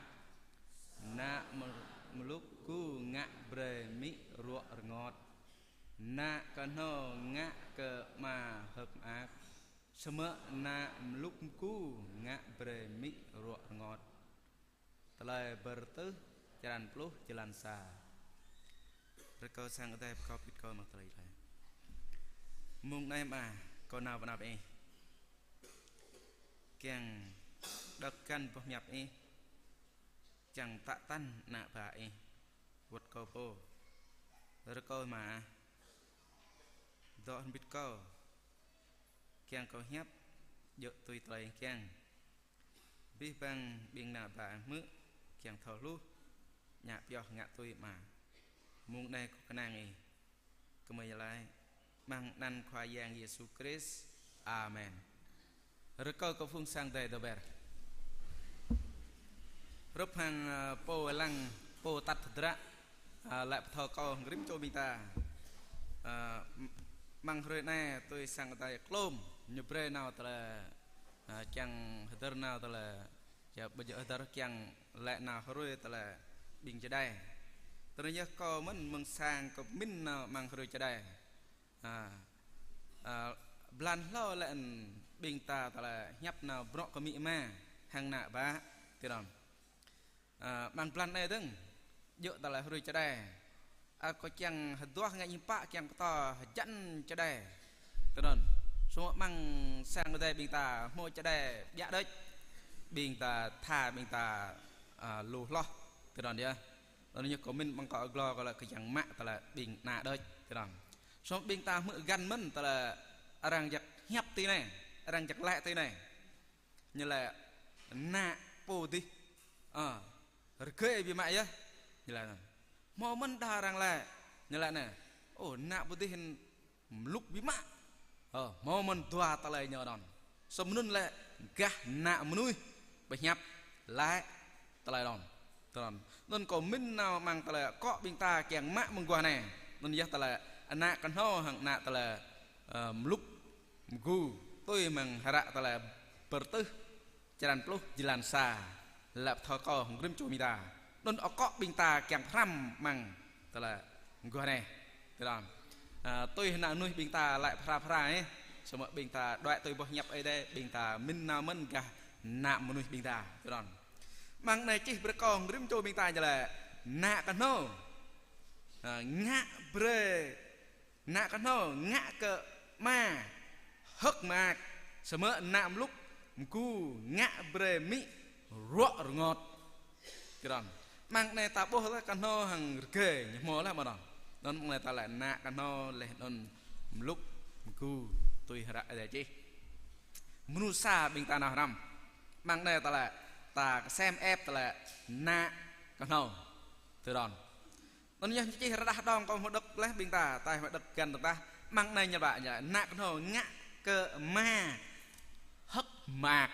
Ană mơ-, mlŭk mgu ngă brơi amĭ ruă rơngot. Ană kơhnâo ngă kơ ama hơ̆k mơak. Samơ̆ ană mlŭk mgu ngă brơi amĭ ruă rơngot. Tơlơi Bơrơtuh črăn pluh jơlan sa. Rơkâo sang Ơi Adai pơkŏp git kâo mơ̆ng tơlơi Ơi Adai. Mông anai Ama, kâo nao pơ anăp Ih. Kiăng đŏk găn boh hiăp Ih. Kiăng tă tăn ană bă Ih. Wơ̆t kâo pô. Rơkâo Ama. Dŏ hrŏm hơbĭt kâo. Kiăng kâo hiăp, djơ̆ tui tơlơi Ih kiăng. Abih bang ƀing ană bă hmư̆, kiăng thâo hluh, ñă pioh ngă tui Ama. Mông anai kâo kơnang Ih. Kơmơi laĭ, amăng anăn Khua Yang Yêsu Krist. Amen. Rơkâo kơ phung sang Ơi Adai dŏ ber. Hrup hăng, ơ, pô lăng, pô tăt hơdră, ơ, laĭ pơthâo kâo hăng rĭm čô ƀing ta. Ơ, amăng hrơi anai tui sang Ơi Adai klôm, ñu brơi nao tơlơi, ơ, kiăng hơdơr nao tơlơi, yua ƀơi hơdơr kiăng laĭ nao hrơi tơlơi ƀing čơđai. Tơlơi yơh kâo mơ̆n mơ̆ng sang kâo pơmĭn nao amăng hrơi čơđai. A, a, blan hlâo lĕ ƀing ta tơlơi hiăp nao bruă kơ amĭ ama hăng ană bă, tui anŭn. A, amăng blan anai dơ̆ng, djơ̆ tơlơi hrơi čơđai. A, kâo kiăng hơduah ngă ñĭ pă kiăng pơtô hơjăn čơđai. Tui anŭn. Samơ̆ amăng sang Ơi Adai ƀing ta hmâo čơđai ƀiă đôč. Ƀing ta tha, ƀing ta, a, lu hloh. Tui anŭn yơh. Anŭn ñu kơ mĭn amăng kâo glô kâo lĕ kơ kiăng mă tơlơi ƀing ană đôč, tui anŭn. Samơ̆ ƀing ta hmư̆ găn mơ̆n tơlơi arăng jak hiăp tui anai, arăng jak laĭ tui anai. Ñu laĭ ană pô dih, ơ, rơgơi biă mă yơh. Ñu laĭ anŭn. Hmâo mơ̆n đa arăng laĭ, ñu laĭ anai. Ơ, ană pô dih mlŭk biă mă. Ơ, hmâo mơ̆n dua tơlơi ñu anŭn. Samơ̆ anŭn lĕ gah ană mơnuih pơhiăp laĭ tơlơi anŭn. Tui anŭn. Anŭn kâo mĭn nao amăng tơlơi akŏ ƀing ta kiăng mă mơguah anai. Anŭn yơh tơlơi ană kơhnâo hăng ană tơlơi, ơ, mlŭk mgu. Tui amăng hră tơlơi Bơrơtuh črăn pluh jơlan sa, laĭ pơthâo kâo hăng rĭm čô ƀing ta. Anŭn akŏ ƀing ta kiăng pơhrăm amăng tơlơi mơguah anai. Tui anŭn. A, tui ană mơnuih ƀing ta laĭ phara phara, ơ. Samơ̆ ƀing ta đuaĭ tui boh hiăp Ơi Adai, ƀing ta mĭn nao mơ̆n gah ană mơnuih ƀing ta. Tui anŭn. Amăng anai čih brơi kơ rĭm čô ƀing ta ñu laĭ ană kơhnâo. A, ngă brơi Ană kơhnâo ngă kơ ama hơ̆k mơak, samơ̆ ană mlŭk mgu ngă brơi amĭ ruă rơngot. Tui anŭn. Amăng anai ta ƀuh laih kơhnâo hăng rơgơi, ñu hmâo laih mơ̆n anŭn. Anŭn amăng anai ta laĭ ană kơhnâo laih anŭn mlŭk mgu tui hră Ơi Adai čih. Mơnuih sa ƀing ta nao hrăm. Amăng anai ta laĭ, ta kơsem ĕp ta laĭ ană kơhnâo. Tui anŭn. Anŭn yơh čih rơđah đơ̆ng kâo hmâo đŏk laih ƀing ta, ta hmâo đŏk găn tơdah. Amăng anai ñu laĭ, ñu laĭ, ană kơhnâo ngă kơ ama hơ̆k mơak.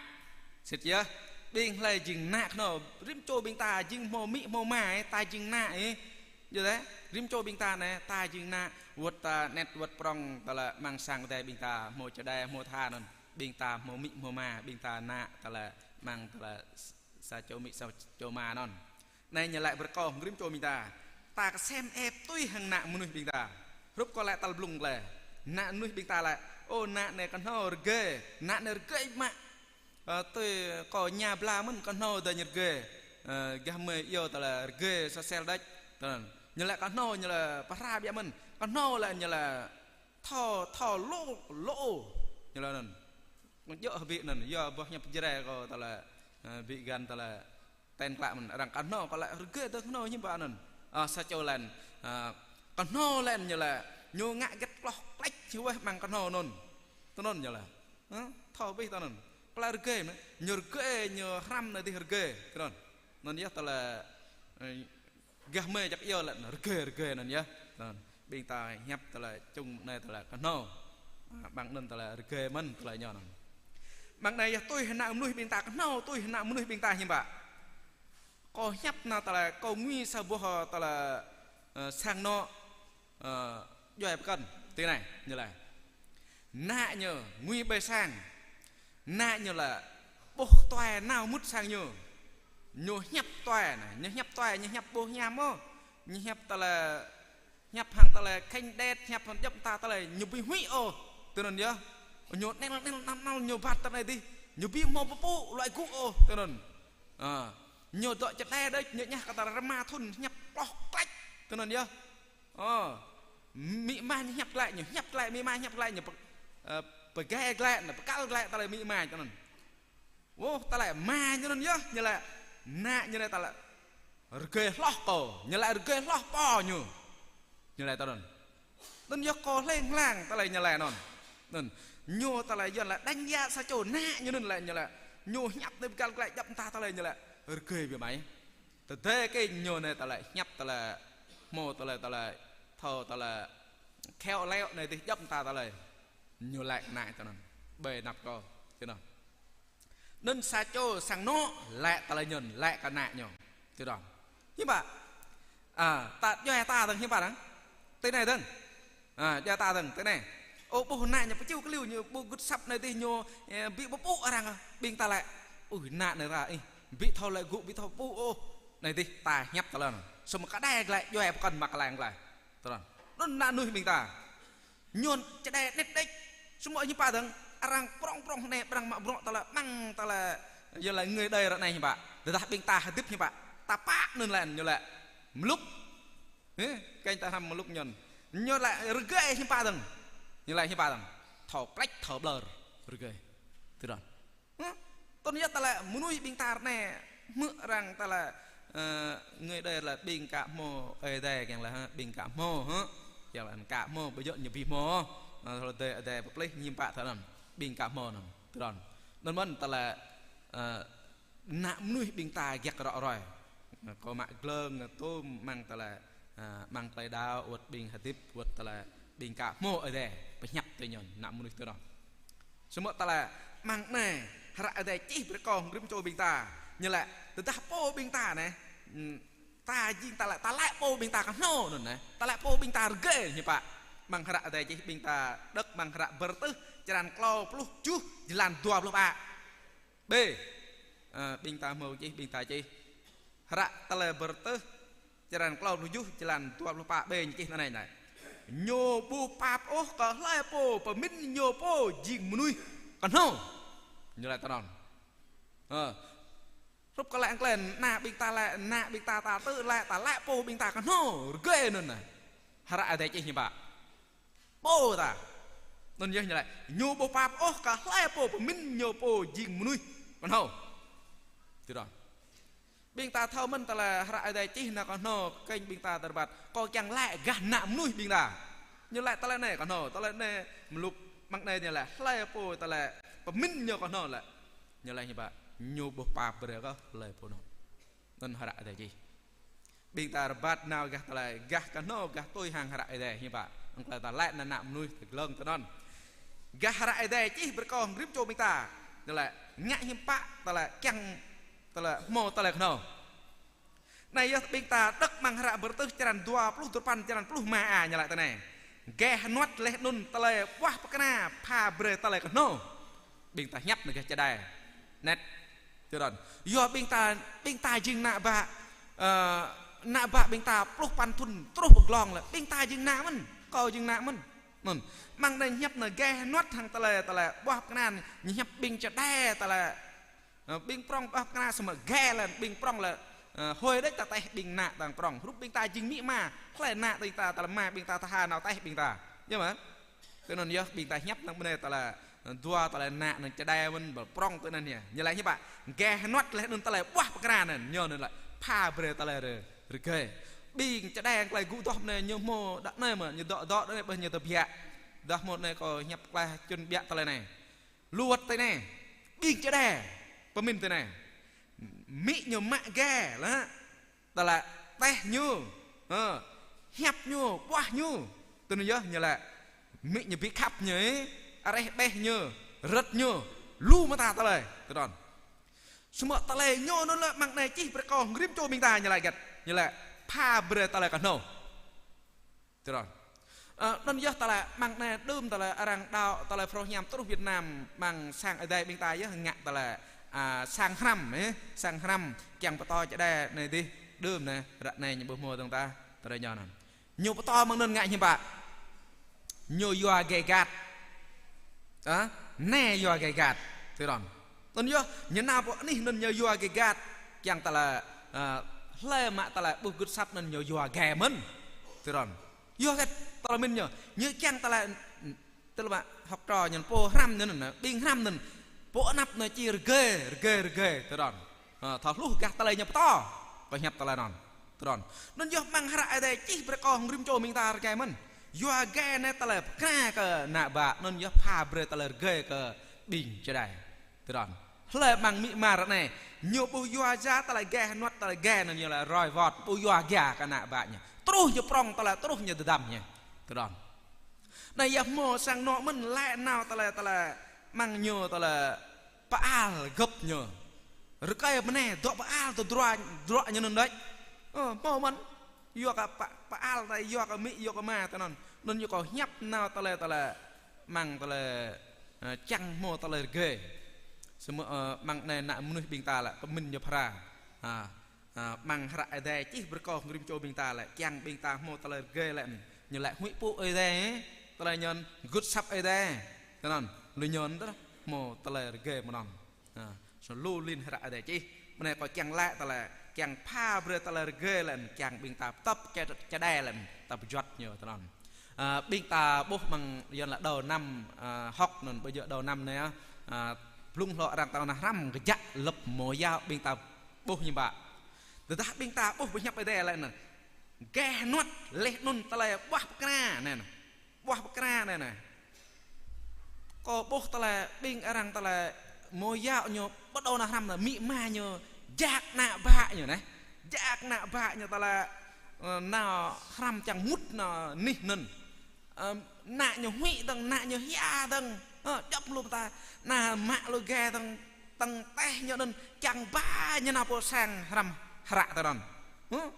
Sĭt yơh, ƀing hlơi jing ană kơhnâo, rĭm čô ƀing ta jing hmâo amĭ hmâo ama, ơ, ta jing ană, ơ. Yơh dêh, rĭm čô ƀing ta anai, ta jing ană, wơ̆t ta anet wơ̆t prŏng, ta laĭ amăng sang Ơi Adai ƀing ta hmâo čơđai, hmâo tha anŭn. Ƀing ta hmâo amĭ hmâo ama, ƀing ta ană, ta laĭ amăng ta laĭ sa čô amĭ sa čô ama anŭn. Anai ñu laĭ brơi kơ rĭm čô ƀing ta. Ta kơsem ĕp tui hăng ană mơnuih ƀing ta. Hrup kơ laĭ tal blung glaĭ. Ană mơnuih ƀing ta laĭ, ơ, ană anai kơhnâo rơgơi, ană anai rơgơi mă. Ơ, tui kơ ñu blah mơ̆n kơhnâo dơ̆ng rơgơi. Ơ, gah mơi iâu tơlơi rơgơi sosel đôč. Tơnăn. Ñu laĭ kơhnâo ñu laĭ pơhra biă mơ̆n. Kơhnâo laĭ ñu laĭ thâo, thâo lô, lô. Ñu laĭ anŭn. Kơnơ̆ng djơ̆ hơbĭ anŭn. Yua boh hiăp Jrai kơ tơlơi, ơ, ƀing găn tơlơi ten klă mơ̆n, arăng kơhnâo, kơ laĭ rơgơi tơ kơhnâo hiư̆m pă anŭn. Ơ, sa čô lĕn, ơ, kơhnâo lĕn ñu laĭ, ñu ngă hơget kloh klĕč hiu weh amăng kơhnâo anŭn. Tơnăn ñu laĭ. Ơ, thâo abih tơnăn. Kơ laĭ rơgơi mơ̆n, ñu rơgơi, ñu hrăm anai dih rơgơi. Tơnăn. Anŭn yơh tơlơi, ơ, gah mơi jak iâu laĭ rơgơi, rơgơi anŭn yơh. Tơnăn. Ƀing ta hiăp tơlơi čung anai tơlơi kơhnâo. Ơ, amăng anŭn tơlơi rơgơi mơ̆n tơlơi ñu anŭn. Amăng anai yơh tui hăng ană mơnuih ƀing ta kơhnâo, tui hăng ană mơnuih ƀing ta hiư̆m pă. Kơ hiăp anai tơlơi kơ ngui sa boh tơlơi, ơ, sang anŏ, ơ, djuai pơkŏn. Tui anai, ñu laĭ. Ană ñu ngui ƀơi sang. Ană ñu laĭ ƀuh tuai nao mŭt sang ñu. Ñu hiăp tuai anai, ñu hiăp tuai, ñu hiăp ƀuh hiam ôh. Ñu hiăp tơlơi hiăp hăng tơlơi khĕng đet, hiăp hăng djŏp mơta tơlơi, ñu ƀu huĭ ôh. Tơnăn yơh. Ñu nel, nel, nel, nel, ñu bat tơ anai dih. Ñu ƀu hmâo pơpŭ, luai gŭ ôh. Tơnăn. Ơ. Ñu dŏ čơđai đôč, ñu ñah kơ tơlơi rơma thŭn, hiăp kloh klĕč. Tơnăn yơh. Ơ. Amĭ ama ñu hiăp glaĭ, ñu hiăp glaĭ, amĭ ama hiăp glaĭ, ñu pơ-, ơ, pơgai glaĭ, ñu pơkăl glaĭ, tơlơi amĭ ama tơnăn. Ơ, tơlơi ama ñu anŭn yơh, ñu laĭ, ană ñu anai tơlơi rơgơi hloh kơ, ñu laĭ rơgơi hloh pô ñu. Ñu laĭ tơnăn. Anŭn yơh kơ hlêng hlang tơlơi ñu laĭ anŭn. Anŭn, ñu tơlơi Yuan laĭ đánh giá sa čô ană ñu anŭn laĭ, ñu laĭ, ñu hiăp tơ pơkăl glaĭ djŏp mơta tơlơi ñu laĭ, rơgơi biă mă. Tơdơi kơ ñu anai tơlơi hiăp tơlơi, hmâo tơlơi, tơlơi, thâo tơlơi, khéo léo anai dih djŏp mơta tơlơi. Ñu laĭ anai tơnăn. Ƀơi anăp kơ, tơnăn. Anŭn sa čô sang anŏ laĭ tơlơi ñu, laĭ kơ ană ñu. Tui anŭn. Hiư̆m pă? Ơ, ta djuai ta dơ̆ng hiư̆m pă dơ̆ng? Tui anai dơ̆ng. Ơ, djuai ta dơ̆ng, tui anai. Ơ, ƀuh ană ñu pơčiu kơliu ñu ƀu gưt asăp anai dih ñu, ơ, ƀu pơpŭ arăng, ƀing ta laĭ. Ui, ană anai ră ih, ƀu thâo luai gŭ, ƀu thâo pơpŭ ôh. Anai dih ta hiăp tơlơi anŭn. Samơ̆ kơđai glaĭ, djuai pơkŏn mă kơlăng glaĭ. Tơnăn. Anŭn ană mơnuih ƀing ta. Ñu čơđai anet đĕč. Samơ̆ hiư̆m pă dơ̆ng, arăng prŏng prŏng anai, arăng mă bruă tơlơi, amăng tơlơi, yua laĭ người đời ră anai hiư̆m pă. Tơdah ƀing ta hơdip hiư̆m pă. Ta pă anŭn laĭ, ñu laĭ mlŭk. Hê, kơnh ta hrăm mlŭk ñu. Ñu laĭ rơgơi hiư̆m pă dơ̆ng. Ñu laĭ hiư̆m pă dơ̆ng. Thâo klĕč, thâo ƀlŏr. Rơgơi. Tui anŭn. Hơ? Tơnăn yơh tơlơi mơnuih ƀing ta ră anai hmư̆ arăng tơlơi, ơ, người đây là ƀing ka hmâo Ơi Adai kiăng laĭ hă, ƀing ka hmâo hă. Kiăng laĭ ka hmâo, ƀu djơ̆ ñu ƀu hmâo. Ơ, tơlơi Ơi Adai pơplih hiư̆m pă tơnăn. Ƀing ka hmâo anŭn. Tơnăn. Anŭn mơ̆n tơlơi, ơ, ană mơnuih ƀing ta giăk rŏ ruai. Kơ mă glông tôm amăng tơlơi, ơ, amăng tơlơi đaŏ, wơ̆t ƀing hơdip, wơ̆t tơlơi ƀing ka hmâo Ơi Adai pơhiăp tui ñu, ană mơnuih tui anŭn. Samơ̆ tơlơi amăng anai, hră Ơi Adai čih brơi kơ rĭm čô ƀing ta. Ñu laĭ, tơdah pô ƀing ta anai, ưm, ta jing ta laĭ, ta laĭ pô ƀing ta kơhnâo anŭn anai. Ta laĭ pô ƀing ta rơgơi hiư̆m pă. Amăng hră Ơi Adai čih ƀing ta đŏk amăng hră Bơrơtuh, črăn klâo pluh tơjuh, jơlan dua pluh pă. Ƀĕ. Ơ, ƀing ta hmâo čih, ƀing ta čih. Hră tơlơi Bơrơtuh, črăn klâo pluh tơjuh, jơlan dua pluh pă ƀĕ ñu čih anai anai. Ñu ƀu pap ôh kơ hlơi pô pơmĭn ñu pô jing mơnuih kơhnâo. Ñu laĭ tơnăn. Ơ. Hrup kơ laĭ anklên, ană ƀing ta laĭ, ană ƀing ta ta tŭ laĭ, ta laĭ pô ƀing ta kơhnâo, rơgơi anŭn anai. Hră Ơi Adai čih hiư̆m pă. Pô ta. Anŭn yơh ñu laĭ. Ñu ƀu pap ôh kơ hlơi pô pơmĭn ñu pô jing mơnuih kơhnâo. Tui anŭn. Ƀing ta thâo mơ̆n tơlơi hră Ơi Adai čih nao kơhnâo kơnh ƀing ta tơrbat. Kâo kiăng laĭ gah ană mơnuih ƀing ta. Ñu laĭ tơlơi anai kơhnâo, tơlơi anai mlŭk amăng anai ñu laĭ hlơi pô tơlơi pơmĭn ñu kơhnâo laĭ. Ñu laĭ hiư̆m pă, ñu ƀu pap brơi kơ hlơi pô anŭn. Anŭn hră Ơi Adai čih. Ƀing ta rơbat nao gah tơlơi, gah kơhnâo, gah tui hăng hră Ơi Adai, hiư̆m pă. Anŭn tơlơi ta laĭ ană mơnuih tơglông tơnăn. Gah hră Ơi Adai čih brơi kơ rĭm čô ƀing ta. Tơlơi ngă hiư̆m pă, tơlơi kiăng, tơlơi hmâo, tơlơi kơhnâo. Anai yơh ƀing ta đŏk amăng hră Bơrơtuh črăn dua pluh duapăn, črăn pluh rơma a ñu laĭ tui anai. Gah hơnuăt laih anŭn tơlơi ƀuah pơkra pha brơi tơlơi kơhnâo. Ƀing ta hiăp anai gah čơđai. Anet. Tui anŭn. Yua ƀing ta, ƀing ta jing ană bă. Ơ, ană bă ƀing ta pluh păn thŭn truh pơ glông lĕ, ƀing ta jing ană mơ̆n, kâo jing ană mơ̆n. Mơ̆n. Mơ̆ng anai hiăp anai geh hơnuăt hăng tơlơi, tơlơi ƀuah pơkra anai, ñu hiăp ƀing čơđai tơlơi, ơ, ƀing prŏng ƀuah pơkra samơ̆ geh lĕ ƀing prŏng lĕ, ơ, hơi đĕč ta teh ƀing ană tơdang prŏng. Hrup ƀing ta jing amĭ ama, hlơi ană ƀing ta, tơlơi ama ƀing ta tha nao teh ƀing ta. Yơh mơ̆n. Tui anŭn yơh ƀing ta hiăp năng bơnai tơlơi, dua tơlơi ană năng čơđai mơ̆n ƀơi prŏng tui anŭn yơh. Ñu laĭ hiư̆m pă, geh hơnuăt laih anŭn tơlơi ƀuah pơkra anŭn, ñu anŭn laĭ pha brơi tơlơi rơ-, rơgơi. Ƀing čơđai tơlơi gŭ dŏ anai ñu hmâo đah anai mơ̆n, ñu dŏ dŏ đah anai ƀơi ñu tơbiă. Đah hmâo anai kâo hiăp tơlơi čun biă tơlơi anai. Lu wơ̆t tui anai. Ƀing čơđai pơmĭn tui anai. Amĭ ñu mă geh lĕ. Tơlơi teh ñu, ơ, hiăp ñu, ƀuah ñu. Tui anŭn yơh ñu laĭ. Amĭ ñu ƀu khăp ñu, areh ƀeh ñu, rơ̆t ñu. Lu mơta tơlơi, tui anŭn. Samơ̆ tơlơi ñu anŭn lĕ mơ̆ng anai čih brơi kơ rĭm čô ƀing ta ñu laĭ hơget. Ñu laĭ pha brơi tơlơi kơhnâo. Tui anŭn. Ơ, anŭn yơh tơlơi mơ̆ng anai đưm tơlơi arăng đaŏ tơlơi phrâo hiam truh Việt Nam mơ̆ng sang Ơi Adai ƀing ta yơh ngă tơlơi, a, sang hrăm, ơ, sang hrăm kiăng pơtô čơđai anai dih đưm anai, ră anai ñu ƀu hmâo dơ̆ng tah, tơlơi ñu anŭn. Ñu pơtô mơ̆ng anŭn ngă hiư̆m pă. Ñu yua geh găt. Ơ, anai yua geh găt. Tui anŭn. Anŭn yơh, ñu nao pơ anih anŭn ñu yua geh găt. Kiăng tơlơi, ơ, hlơi mă tơlơi ƀuh gưt asăp anŭn ñu yua geh mơ̆n. Tui anŭn. Yua hơget tơlơi mĭn ñu. Ñu kiăng tơlơi, tơlơi mă hơ̆k trŏ ñu pô hrăm ñu anŭn, ƀing hrăm anŭn. Pô anăp anŭn či rơgơi, rơgơi, rơgơi, tui anŭn. Ơ, thâo hluh gah tơlơi ñu pơtô. Kâo hiăp tơlơi anŭn. Tui anŭn. Anŭn yơh mơ̆ng hră Ơi Adai čih brơi kơ rĭm čô ƀing ta rơgơi mơ̆n. Yua geh anai tơlơi pơkra kơ ană bă, anŭn yơh pha brơi tơlơi rơgơi kơ ƀing čơđai. Tui anŭn. Hlơi mơ̆ng amĭ ama ră anai, ñu ƀu yua ja tơlơi geh hơnuăt tơlơi geh anŭn ñu laĭ roi wơ̆t, ƀu yua geh kơ ană bă ñu. Truh ñu prŏng tơlơi, truh ñu dơdăm ñu. Tui anŭn. Anai yơh hmâo sang anŏ mơ̆n laĭ nao tơlơi, tơlơi mơ̆ng ñu tơlơi pơal gơ̆p ñu. Rơkơi bơnai dŏ pơal tơ drua, drua ñu anŭn đôč. Ơ, hmâo mơ̆n. Yua kơ pơ-, pơal ta, yua kơ amĭ, yua kơ ama tui anŭn. Anŭn yơh kâo hiăp nao tơlơi, tơlơi mơ̆ng tơlơi, ơ, čang hmâo tơlơi rơgơi. Samơ̆, ơ, mơ̆ng anai ană mơnuih ƀing ta lĕ pơmĭn ñu phara. Ha, ha, mơ̆ng hră Ơi Adai čih brơi kơ rĭm čô ƀing ta lĕ, kiăng ƀing ta hmâo tơlơi rơgơi lĕ, ñu laĭ huĭ pŭ Ơi Adai, tơlơi ñu gưt asăp Ơi Adai. Tui anŭn, lu ñu tơdah hmâo tơlơi rơgơi mơ̆n. Ha, sơlô lin hră Ơi Adai čih. Mơ̆ng anai kâo kiăng laĭ tơlơi, kiăng pha brơi tơlơi rơgơi lĕ, kiăng ƀing ta tơp čơ-, čơđai lĕ, ta pơjuăt ñu tui anŭn. Ơ, ƀing ta ƀuh mơ̆ng yơh lĕ đầu năm, ơ, hŏk anŭn ƀơi jơ̆ đầu năm anai, ơ, blung hlŏ arăng ta nao hrăm kơjăp lơ̆p mơyang ƀing ta ƀuh hiư̆m pă. Tơdah ƀing ta ƀuh pơhiăp Ơi Adai lĕ anŭn. Geh hơnuăt laih anŭn tơlơi ƀuah pơkra anai anŭn. Ƀuah pơkra anai anŭn. Kâo ƀuh tơlơi ƀing arăng tơlơi mơyang ñu ƀu đaŏ nao hrăm anŭn, amĭ ama ñu jak ană bă ñu anai. Jak ană bă ñu tơlơi, ơ, nao hrăm čang mŭt nao anih anŭn. Ơ, ană ñu huĭ dơ̆ng, ană ñu hia dơ̆ng. Ơ, djŏp lu ta, ană mă lu geh dơ̆ng, tơ̆ng teh ñu anŭn, čang ba ñu nao pơ sang hrăm hră tui anŭn. Hă?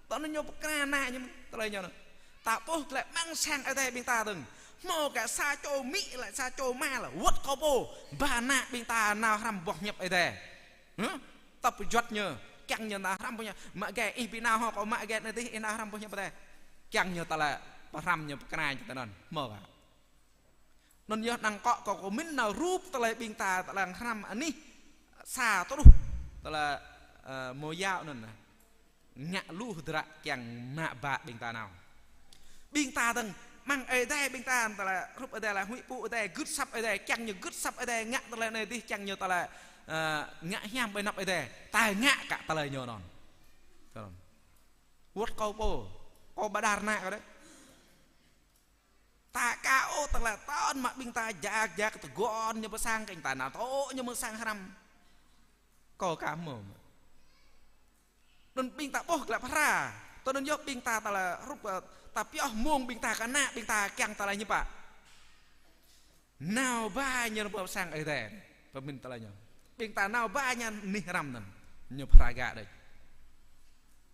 Tui anŭn ñu pơkra ană ñu, tơlơi ñu anŭn. Ta ƀuh tơlơi mơ̆ng sang Ơi Adai ƀing ta dơ̆ng. Hmâo kơ sa čô amĭ lĕ, sa čô ama lĕ, wơ̆t kâo pô, ba ană ƀing ta nao hrăm boh hiăp Ơi Adai. Hă? Ta pơjuăt ñu, kiăng ñu nao hrăm boh hiăp, mă geh ih ƀu nao hŏ, kâo mă geh anai dih, ih nao hrăm boh hiăp Ơi Adai. Kiăng ñu tơlơi, pơhrăm ñu pơkra ñu tui anŭn. Hmâo kơ. Anŭn yơh năng kâo, kâo, kâo mĭn nao rup tơlơi ƀing ta, tơlơi hrăm anih sa truh tơlơi, ơ, mơyang anŭn. Ngă lu hơdră kiăng ană bă ƀing ta nao. Ƀing ta dơ̆ng, mơ̆ng Ơi Adai ƀing ta, tơlơi hrup Ơi Adai lĕ huĭ pŭ Ơi Adai, gưt asăp Ơi Adai, kiăng ñu gưt asăp Ơi Adai, ngă tơlơi anai dih, kiăng ñu tơlơi, ơ, ngă hiam ƀơi anăp Ơi Adai. Ta ngă kơ tơlơi ñu anŭn. Tui anŭn. Wơ̆t kâo pô, kâo ƀu dar ană kâo đôč. Ta ka ôh tơlơi tơl mă ƀing ta jak jak tơguan ñu pơ sang kơ ƀing ta nao tŏ ñu mơ̆ng sang hrăm. Kâo ka hmâo. Anŭn ƀing ta ƀuh tơlơi phara. Tui anŭn yơh ƀing ta tơlơi hrup, ơ, ta pioh mông ƀing ta kơ ană ƀing ta kiăng tơlơi hiư̆m pă. Nao ba ñu pơ sang Ơi Adai. Pơmĭn tơlơi ñu. Ƀing ta nao ba ñu anih hrăm anŭn. Ñu phara gah đôč.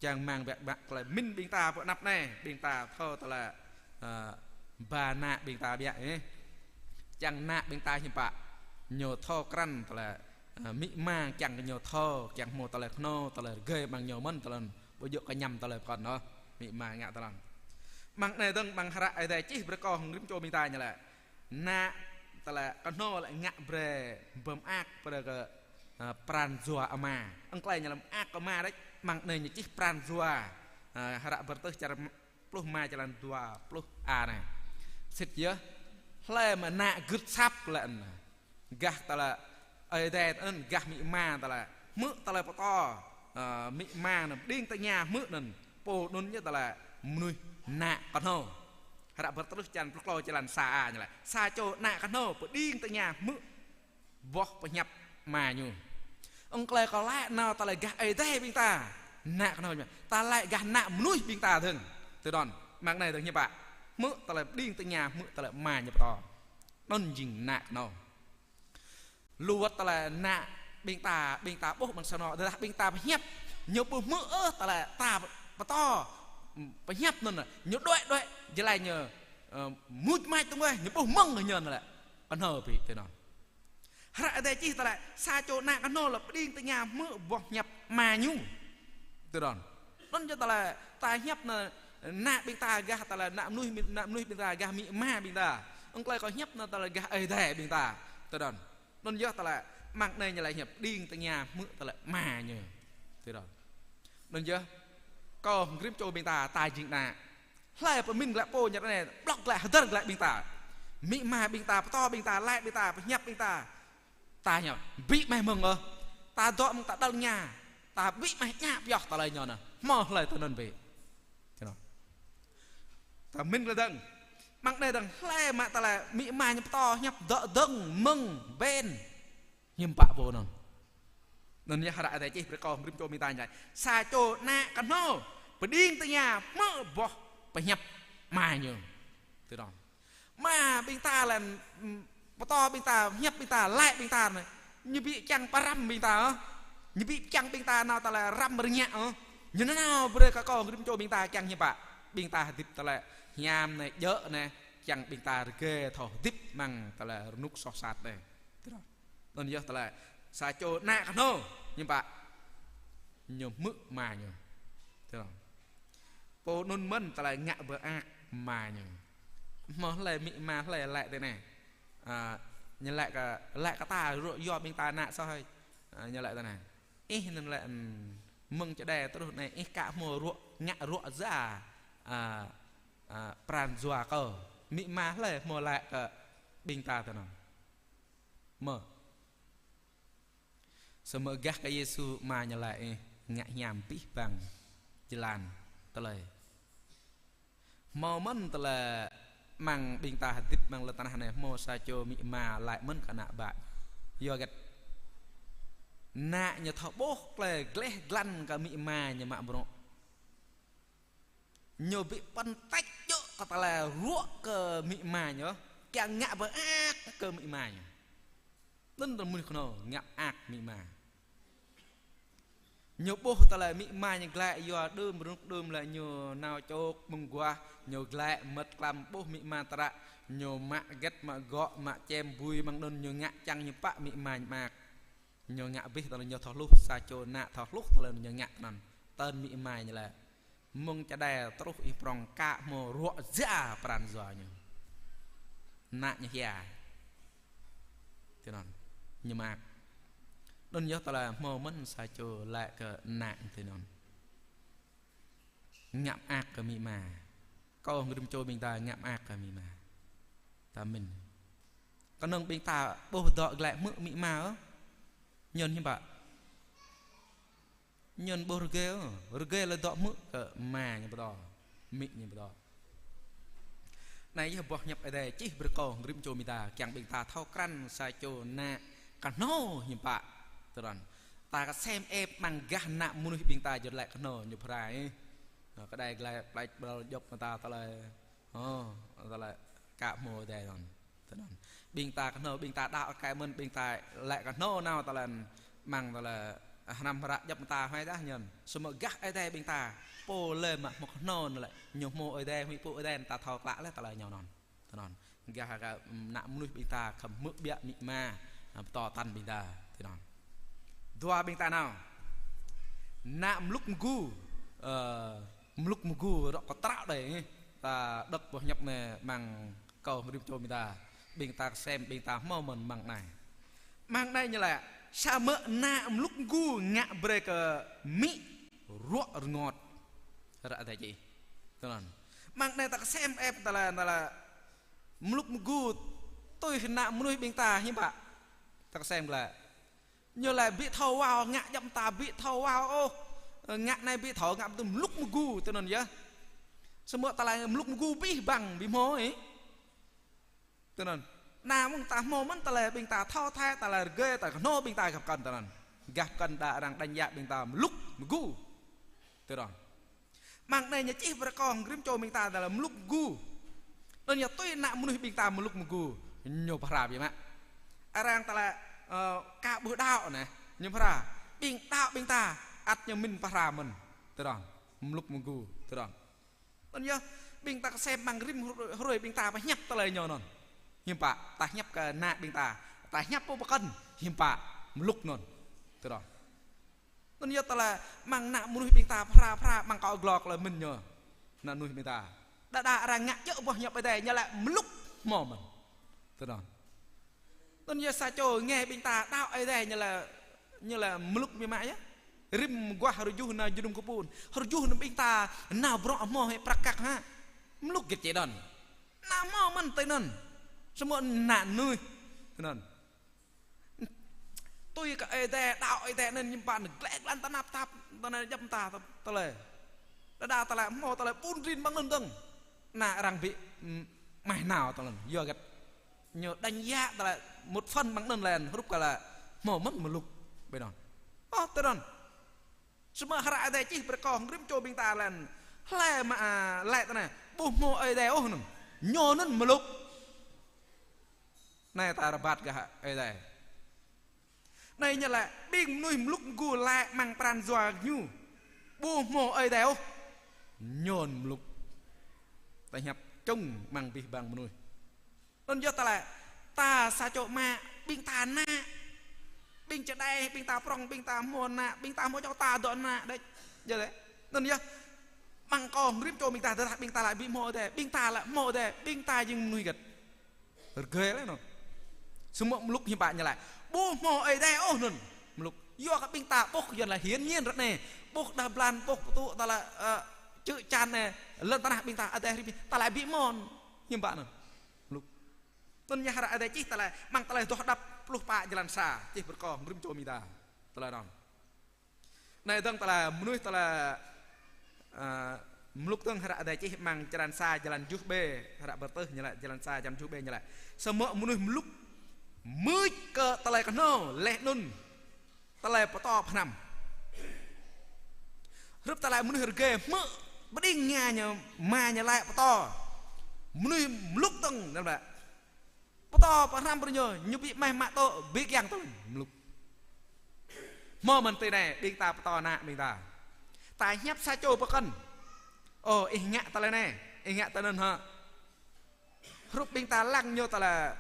Čang mơ̆ng biă mă tơlơi mĭn ƀing ta pơ anăp anai, ƀing ta thâo tơlơi, ơ, ba ană ƀing ta biă, ơ. Čang ană ƀing ta hiư̆m pă, ñu thâo krăn tơlơi, ơ, amĭ ama kiăng kơ ñu thâo, kiăng hmâo tơlơi kơhnâo, tơlơi rơgơi mơ̆ng ñu mơ̆n tơlơi. Ƀu djơ̆ kơ ñăm tơlơi pơkŏn ôh, amĭ ama ngă tơlơi. Mơ̆ng anai dơ̆ng, mơ̆ng hră Ơi Adai čih brơi kơ hơngrĭm čô ƀing ta ñu lĕ. Ană tơlơi kơhnâo lĕ ngă brơi pơmơak brơi kơ, ơ, pran jua ama. Ơng tơlơi ñu lĕ mơak kơ ama đôč, mơ̆ng anai ñu čih pran jua. Ơ, hră Bơrơtuh čar pluh rơma, črăn dua pluh a anai. Sĭt yơh, hlơi mă ană gưt asăp lĕ anŭn. Gah tơlơi Ơi Adai anŭn, gah amĭ ama tơlơi hmư̆ tơlơi pơtô, ơ, amĭ ama anŭn pơđing tơña hmư̆ anŭn, pô anŭn yơh tơlơi mơnuih ană kơhnâo. Hră Bơrơtuh črăn pluh klâo, črăn sa a ñu lĕ. Sa čô ană kơhnâo pơđing tơña hmư̆ boh pơhiăp ama ñu. Ơng tơlơi kâo laĭ nao tơlơi gah Ơi Adai ƀing ta, ană kơhnâo ñu. Ta laĭ gah ană mơnuih ƀing ta dơ̆ng. Tui anŭn, mơ̆ng anai dơ̆ng hiư̆m pă. Hmư̆ tơlơi pơđing tơña, hmư̆ tơlơi ama ñu pơtô. Anŭn jing ană kơhnâo. Lu wơ̆t tơlơi ană ƀing ta, ƀing ta ƀuh mơ̆ng sang anô̆, tơdah ƀing ta pơhiăp, ñu ƀu hmư̆ ôh tơlơi ta pơtô, pơhiăp anŭn, ñu đuaĭ đuaĭ, jơlai ñu, ơ, muč mač tơnguaih, ñu ƀu mơ̆ng ñu anŭn lĕ. Kơhnâo ƀu tui anŭn. Hră Adai čih tơlơi, sa čô ană kơhnâo lĕ pơđing tơña hmư̆ boh hiăp ama ñu. Tui anŭn. Anŭn yơh tơlơi ta hiăp anŭn, ană ƀing ta gah tơlơi, ană mơnuih, ană mơnuih ƀing ta gah amĭ ama ƀing ta. Ơng tơlơi kâo hiăp anŭn tơlơi gah Ơi Adai ƀing ta. Tui anŭn. Anŭn yơh tơlơi mơ̆ng anai ñu lĕ hiăp pơđing tơña hmư̆ tơlơi ama ñu. Tui anŭn. Anŭn yơh, kâo hơngrĭm čô ƀing ta, ta jing ană. Hlơi pơmĭn glaĭ pô ñu anai, blŏk glaĭ, hơdơr glaĭ ƀing ta. Amĭ ama ƀing ta, pơtô ƀing ta, laĭ ƀing ta, pơhiăp ƀing ta. Ta ñu, ƀu mơ̆ng mơ̆ng ôh. Ta dŏ mơ̆ng ta đăl ñu. Ta ƀu mơ̆ng ñu pioh tơlơi ñu anŭn. Hmâo hlơi tui anŭn ƀu. Tui anŭn. Ta mĭn glaĭ dơ̆ng. Mơ̆ng anai dơ̆ng hlơi mă tơlơi amĭ ama ñu pơtô hiăp dŏ dơ̆ng mơ̆ng ƀing hiư̆m pă pô anŭn. Anŭn yơh hră Adai čih brơi kơ hơngrĭm čô ƀing ta ñu laĭ. Sa čô ană kơhnâo pơđing tơña hmư̆ boh pơhiăp ama ñu. Tui anŭn. Ama ƀing ta lĕ, ưm, pơtô ƀing ta, hiăp ƀing ta, laĭ ƀing ta anai. Ñu ƀu kiăng pơrăm ƀing ta ôh. Ñu ƀu kiăng ƀing ta nao tơlơi răm rơngiă ôh. Ñu nanao brơi kơ kâo hơngrĭm čô ƀing ta kiăng hiư̆m pă. Ƀing ta hơdip tơlơi hiam anai, djơ̆ anai, kiăng ƀing ta rơgơi thâo hơdip mơ̆ng tơlơi rơnŭk soh sat anai. Tui anŭn. Anŭn yơh tơlơi sa čô ană kơhnâo, hiư̆m pă. Ñu hmư̆ ama ñu. Tui anŭn. Pô anŭn mơ̆n tơlơi ngă bơak ama ñu. Hmâo hlơi amĭ ama hlơi laĭ tui anai. Ơ, ñu laĭ kơ, laĭ kơ ta rŏ yua ƀing ta ană soh hơi. Ơ, ñu laĭ tui anai. Ih anŭn lĕ, ưm, mơ̆ng čơđai truh anai, ih ka hmâo rŏ, ngă rŏ za, ơ, ơ, pran jua kâo. Amĭ ama hlơi hmâo laĭ kơ ƀing ta tui anŭn. Mơ̆. Samơ̆ gah kơ Yêsu ama ñu laĭ, ơ, ngă hiam abih bang jơlan tơlơi. Hmâo mơ̆n tơlơi mơ̆ng ƀing ta hơdip mơ̆ng lŏn tơnah anai, hmâo sa čô amĭ ama laĭ mơ̆n kơ ană bă. Yua hơget? Ană ñu thâo ƀuh tơlơi gleh glăn kơ amĭ ama ñu mă bruă. Ñu ƀu pơtĕč djơ̆ kơ tơlơi ruă kơ amĭ ama ñu, kiăng ngă bơak kơ amĭ ama ñu. Anŭn tơlơi mơnuih kơhnâo ngă bơak amĭ ama. Ñu ƀuh tơlơi amĭ ama ñu glaĭ yua đưm rơnŭk đưm lĕ ñu nao čŏk mơguah, ñu glaĭ mơmŏt klăm ƀuh amĭ ama tră, ñu mă hơget mă gŏ, mă čem bui mơ̆ng anŭn ñu ngă čang ñu pă amĭ ama ñu mơak. Ñu ngă abih tơlơi ñu thâo hluh, sa čô ană thâo hluh tơlơi ñu ngă tơnăn. Tơl amĭ ama ñu laĭ. Mơ̆ng čơđai truh ih prŏng ka hmâo ruă za pran jua ñu. Ană ñu hia. Tui anŭn. Ñu mơak. Anŭn yơh tơlơi hmâo mơ̆n sa čô laĭ kơ ană tui anŭn. Ngă mơak kơ amĭ ama. Kâo hơngrĭm čô ƀing ta ngă mơak kơ amĭ ama. Ta mĭn. Kơnơ̆ng ƀing ta ƀuh dŏ glaĭ hmư̆ amĭ ama ôh. Ñu hiư̆m pă. Ñu ƀu rơgơi ôh, rơgơi lĕ dŏ hmư̆ kơ ama ñu pơtô, amĭ ñu pơtô. Anai yơh boh hiăp Ơi Adai čih brơi kơ hơngrĭm čô ƀing ta, kiăng ƀing ta thâo krăn sa čô ană kơhnâo hiư̆m pă. Tơdron. Ta kơsem ĕp mơ̆ng gah ană mơnuih ƀing ta jơr lĕ kơhnâo ñu pơrai. Kơđai glaĭ plač ƀlŏr djŏp mơta tơlơi. Ơ, tơlơi ka hmâo Ơi Adai anŭn. Tơdron. Ƀing ta kơhnâo, ƀing ta đaŏ kơ mơ̆n, ƀing ta lĕ kơhnâo nao tơlơi mơ̆ng tơlơi hrăm hră djŏp mơta huai dah ñơn. Samơ̆ gah Ơi Adai ƀing ta, pô lĕ mă hmâo kơhnâo anŭn lĕ, ñu hmâo Ơi Adai, huĭ pô Ơi Adai ta thâo klă lĕ tơlơi ñu anŭn. Tơdron. Gah kơ, ưm, ană mơnuih ƀing ta khŏm hmư̆ biă amĭ ama, ơ, pơtô tăn ƀing ta. Tơdron. Dua ƀing ta nao. Ană mlŭk mgu. Ơ, mlŭk mgu rŏ kơ trăo đơi, ta đŏk boh hiăp anai amăng kơ rĭm čô ƀing ta. Ƀing ta kơsem, ƀing ta hmâo mơ̆n amăng anai. Amăng anai ñu laĭ, samơ̆ ană mlŭk mgu ngă brơi kơ amĭ ruă rơngot. Hră Adai čih. Tui anŭn. Amăng anai ta kơsem ĕp ta laĭ, ta laĭ mlŭk mgu tui ană mơnuih ƀing ta hiư̆m pă. Ta kơsem glaĭ. Ñu laĭ ƀu thâo wao, ngă djŏp mơta ƀu thâo wao ôh. Ngă anai ƀu thâo, ngă ƀu thâo, mlŭk mgu, tui anŭn yơh. Samơ̆ ta laĭ mlŭk mgu abih bang ƀu hmâo ôh. Tui anŭn. Anai mơ̆ng ta hmâo mơ̆n tơlơi ƀing ta thâo thâo, tơlơi rơgơi, tơlơi kơhnâo ƀing ta gah pơkŏn tui anŭn. Gah pơkŏn đa arăng đánh giá ƀing ta mlŭk mgu. Tui anŭn. Amăng anai ñu čih brơi kơ rĭm čô ƀing ta tơlơi mlŭk mgu. Anŭn yơh tui ană mơnuih ƀing ta mlŭk mgu. Ñu pơhra biă mă. Arăng tơlơi, ơ, ka ƀuh đaŏ anai, ñu pơhra. Ƀing đaŏ ƀing ta, ăt ñu mĭn pơhra mơ̆n. Tui anŭn. Mlŭk mgu. Tui anŭn. Anŭn yơh, ƀing ta kơsem amăng rĭm hrơi, hrơi ƀing ta pơhiăp tơlơi ñu anŭn. Hiư̆m pă, ta hiăp kơ ană ƀing ta. Ta hiăp pô pơkŏn, hiư̆m pă, mlŭk anŭn. Tui anŭn. Anŭn yơh tơlơi amăng ană mơnuih ƀing ta pơhra pơhra amăng kâo glŏk lơi mĭn ñu. Ană mơnuih ƀing ta. Đa đa arăng ngă djơ̆ boh hiăp Ơi Adai ñu laĭ mlŭk hmâo mơ̆n. Tui anŭn. Anŭn yơh sa čô nge ƀing ta đaŏ Ơi Adai ñu laĭ, ñu laĭ mlŭk biă mă yơh. Rĭm mơguah rơjuh nao jơnum kơpun. Rơjuh nao ƀing ta nao bruă hmâo hĭ prăk kăk hă. Mlŭk git či đon. Anŭn hmâo mơ̆n tui anŭn. Samơ̆ ană mơnuih. Tui anŭn. Tui kơ Ơi Adai, đaŏ Ơi Adai anŭn ñu pă anŭn glĕ glăn tơnap tap, tơnap djŏp mơta tơlơi. Đa đa tơlơi hmâo tơlơi ƀun rin amăng anŭn dơ̆ng. Ană arăng ƀu, mm, mă nao tơlơi. Yua hơget. Ñu đánh giá tơlơi một phần amăng anŭn lĕ hrup kơ laĭ hmâo mơ̆n mlŭk. Ƀơi anŭn. Ơ, tui anŭn. Samơ̆ hră Ơi Adai čih brơi kơ rĭm čô ƀing ta lĕ. Hlơi mă, a, laĭ tui anai. Ƀu hmâo Ơi Adai ôh anŭn. Ñu anŭn mlŭk. Anai ta rơbat gah Ơi Adai. Anai ñu laĭ, ƀing mơnuih mlŭk mgu laĭ amăng pran jua ñu. Ƀu hmâo Ơi Adai ôh. Ñu anŭn mlŭk. Ta hiăp čung amăng abih bang mơnuih. Anŭn yơh ta laĭ, ta sa čô mă, ƀing ta ană. Ƀing čơđai, ƀing ta prŏng, ƀing ta hmâo ană, ƀing ta hmâo čô ta dŏ ană đôč. Yơh lĕ. Anŭn yơh. Amăng kơ rĭm čô ƀing ta, tơdah ƀing ta laĭ ƀu hmâo Ơi Adai, ƀing ta laĭ hmâo Ơi Adai, ƀing ta jing mơnuih hơget. Rơgơi lĕ anŭn. Samơ̆ mlŭk hiư̆m pă ñu laĭ. Ƀu hmâo Ơi Adai ôh anŭn. Mlŭk. Yua kơ ƀing ta ƀuh yua laĭ hiên nhiên ră anai. Ƀuh đah blan, ƀuh pơtŭ ta laĭ, ơ, čư̆ čan anai. Lŏn tơnah ƀing ta Ơi Adai hrih ƀing ta laĭ ƀu hmâo. Hiư̆m pă anŭn. Mlŭk. Anŭn yơh hră Ơi Adai čih tơlơi, amăng tơlơi Adoh Đăp pluh pă jơlan sa, čih brơi kơ rĭm čô ƀing ta. Tơlơi anŭn. Anai dơ̆ng tơlơi mơnuih tơlơi, ơ, mlŭk dơ̆ng hră Ơi Adai čih amăng črăn sa jơlan tơjuh B, hră Bơrơtuh ñu laĭ jơlan sa jơlan tơjuh B ñu laĭ. Samơ̆ mơnuih mlŭk mưč kơ tơlơi kơhnâo laih anŭn tơlơi pơtô pơhrăm. Hrup tơlơi mơnuih rơgơi hmư̆ pơđing ñu, ñu mă ñu laĭ pơtô. Mơnuih mlŭk dơ̆ng, anŭn lĕ. Pơtô pơhrăm brơi ñu, ñu ƀu mă mă tŏ, ƀu kiăng tŏ, mlŭk. Hmâo mơ̆n tui anai, ƀing ta pơtô ană ƀing ta. Ta hiăp sa čô pơkŏn. Ơ, ih ngă tơlơi anai, ih ngă tơlơi anŭn hă. Hrup ƀing ta lăng ñu tơlơi,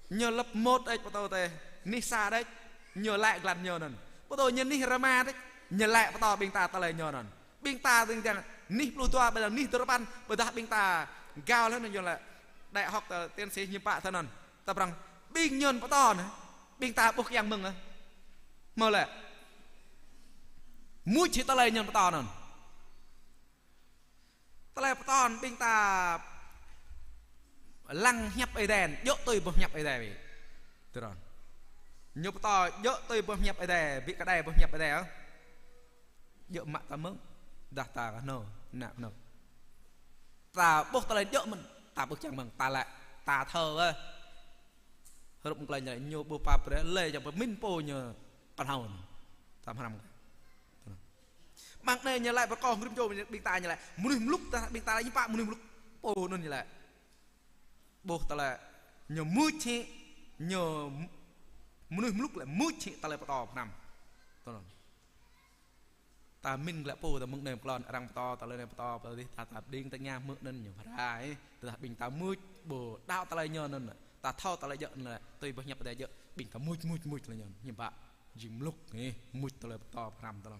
ñu lớp một đôč pơtô tơi, anih sa đôč, ñu laĭ glăn ñu anŭn. Pơtô ñu anih rơma đôč, ñu laĭ pơtô ƀing ta tơlơi ñu anŭn. Ƀing ta dơ̆ng dơ̆ng, anih pluh dua, ƀơi lăng anih duapăn, ƀôdah ƀing ta gao lĕ anŭn yơh lĕ. Đại học tơ tiến sĩ hiư̆m pă tơ anŭn. Tơ prăng, ƀing ñu pơtô anŭn, ƀing ta ƀuh kiăng mơ̆ng anŭn. Hmâo lĕ. Mưč hĭ tơlơi ñu pơtô anŭn. Tơlơi pơtô anŭn ƀing ta lăng hiăp Ơi Adai, djơ̆ tui boh hiăp Ơi Adai. Tui anŭn. Ñu pơtô djơ̆ tui boh hiăp Ơi Adai, ƀu kơđai boh hiăp Ơi Adai ôh. Djơ̆ mă ta mơ̆ng, dah ta kơhnâo, ană kơhnâo. Ta ƀuh tơlơi djơ̆ mơ̆n, ta ƀuh čang mơ̆ng, ta laĭ, ta thâo wơ̆t. Hrup mơ̆ng tơlơi ñu laĭ, ñu ƀuh pap brơi, lĕ čang pơmĭn pô ñu kơhnâo. Ta hrăm. Amăng anai ñu laĭ brơi kơ rĭm čô ƀing ta ñu laĭ, mơnuih mlŭk ta, ƀing ta laĭ ñu pă mơnuih mlŭk. Pô anŭn ñu laĭ. Ƀuh tơlơi, ñu mưč hĭ, ñu mơnuih mlŭk lĕ mưč hĭ tơlơi pơtô pơhrăm. Tui anŭn. Ta mĭn glaĭ pô ta mơ̆ng anai pơklŏn arăng pơtô, tơlơi anai pơtô, pơtô dih ta, ta pơđing ta ngă hmư̆ anŭn ñu pơrai. Tơdah ƀing ta mưč, ƀu đaŏ tơlơi ñu anŭn, ta thâo tơlơi djơ̆ anŭn, tui boh hiăp Ơi Adai djơ̆, ƀing ta mưč, mưč, mưč tơlơi ñu, hiư̆m pă, jing mlŭk, ih, mưč tơlơi pơtô pơhrăm tơlơi.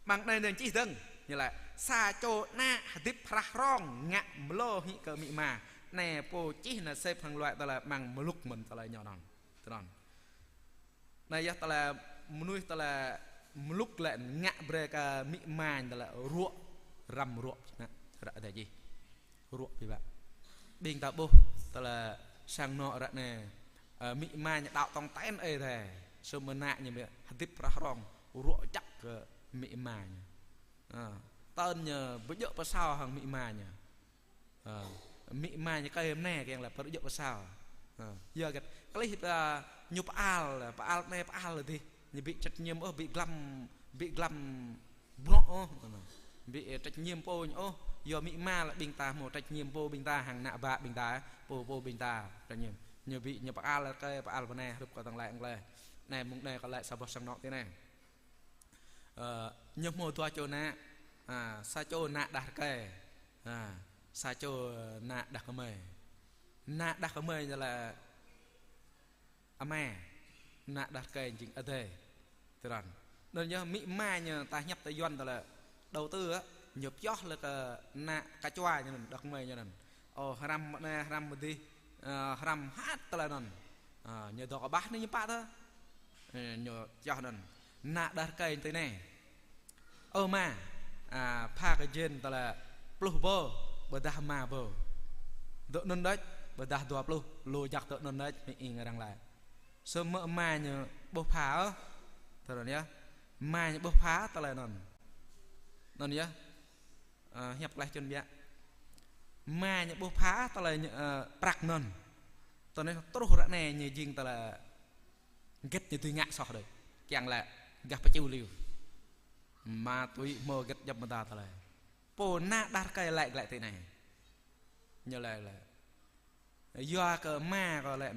Mơ̆ng anai ñu čih dơ̆ng, ñu laĭ sa čô ană hơdip hrah hrong ngă mlâo hĭ kơ amĭ ama. Anai pô čih anai sĕp hăng luai tơlơi mơ̆ng mlŭk mơ̆n tơlơi ñu anŭn. Tơnăn. Anai yơh tơlơi mơnuih tơlơi mlŭk lĕ ngă brơi kơ amĭ ama tơlơi ruă, răm ruă, anŭn, ră tơlơi čih. Ruă biă biă. Ƀing ta ƀuh tơlơi sang anŏ ră anai, ơ, amĭ ama ñu đaŏ tong ten ơi adai. Samơ̆ ană ñu hơdip hrah hrong, ruă čăk kơ amĭ ama ñu. Ơ, tơl ñu ƀu djơ̆ pơsao hăng amĭ ama ñu. Ơ, amĭ ama ñu kơi mơnai kiăng laĭ ƀu djơ̆ pơsao. Ơ, yua hơget? Klih ta ñu pơal, pơal anai pơal adih. Ñu ƀu trách nhiệm ôh, ƀu glăm, ƀu glăm bruă ôh, ƀu trách nhiệm pô ñu ôh, yua amĭ ama lĕ ƀing ta hmâo trách nhiệm pô ƀing ta hăng ană bă ƀing ta, pô pô ƀing ta trách nhiệm. Ñu ƀu ñu pơal kơi, pơal bơnai hrup kơ tơlơi anai. Anai mơ̆ng anai kâo laĭ sa boh sang anŏ tui anai. Ơ, ñu hmâo dua čô ană, a, sa čô ană đah rơkơi, a, sa čô ană đah kơmơi. Ană đah kơmơi ñu laĭ ama, ană đah rơkơi jing adơi. Tơdron. Anŭn yơh amĭ ama ñu ta hiăp tơ Yuan tơlơi đầu tư á, ñu pioh lĕ kơ ană kơčua ñu anŭn, đah kơmơi ñu anŭn. Ơ, hrăm mơnai, hrăm adih, ơ, hrăm hăt tơlơi anŭn. Ơ, ñu dŏ kơƀah anai ñu pă tơ. Ơ, ñu pioh anŭn. Ană đah rơkơi tui anai. Ơ ama, a, pha kơ jên tơlơi pluh ƀô̆, ƀôdah rơma ƀô̆. Dŏ anŭn đôč, ƀôdah dua pluh, lu jak dŏ anŭn đôč, amĭ ih arăng laĭ. Samơ̆ ama ñu ƀu pha ôh. Tơdron yơh. Ama ñu ƀu pha tơlơi anŭn. Anŭn yơh. Ơ, hiăp klaih čun biă. Ama ñu ƀu pha tơlơi ñu, ơ, prăk anŭn. Tơl anai truh ră anai ñu jing tơlơi hơget ñu dưi ngă soh đôč. Kiăng laĭ gah pơčiu liu. Ma túy hmâo hơget djŏp mơta tơlơi. Pô ană đah rơkơi laĭ glaĭ tui anai. Ñu laĭ glaĭ. Yua kơ ama kâo laĭ,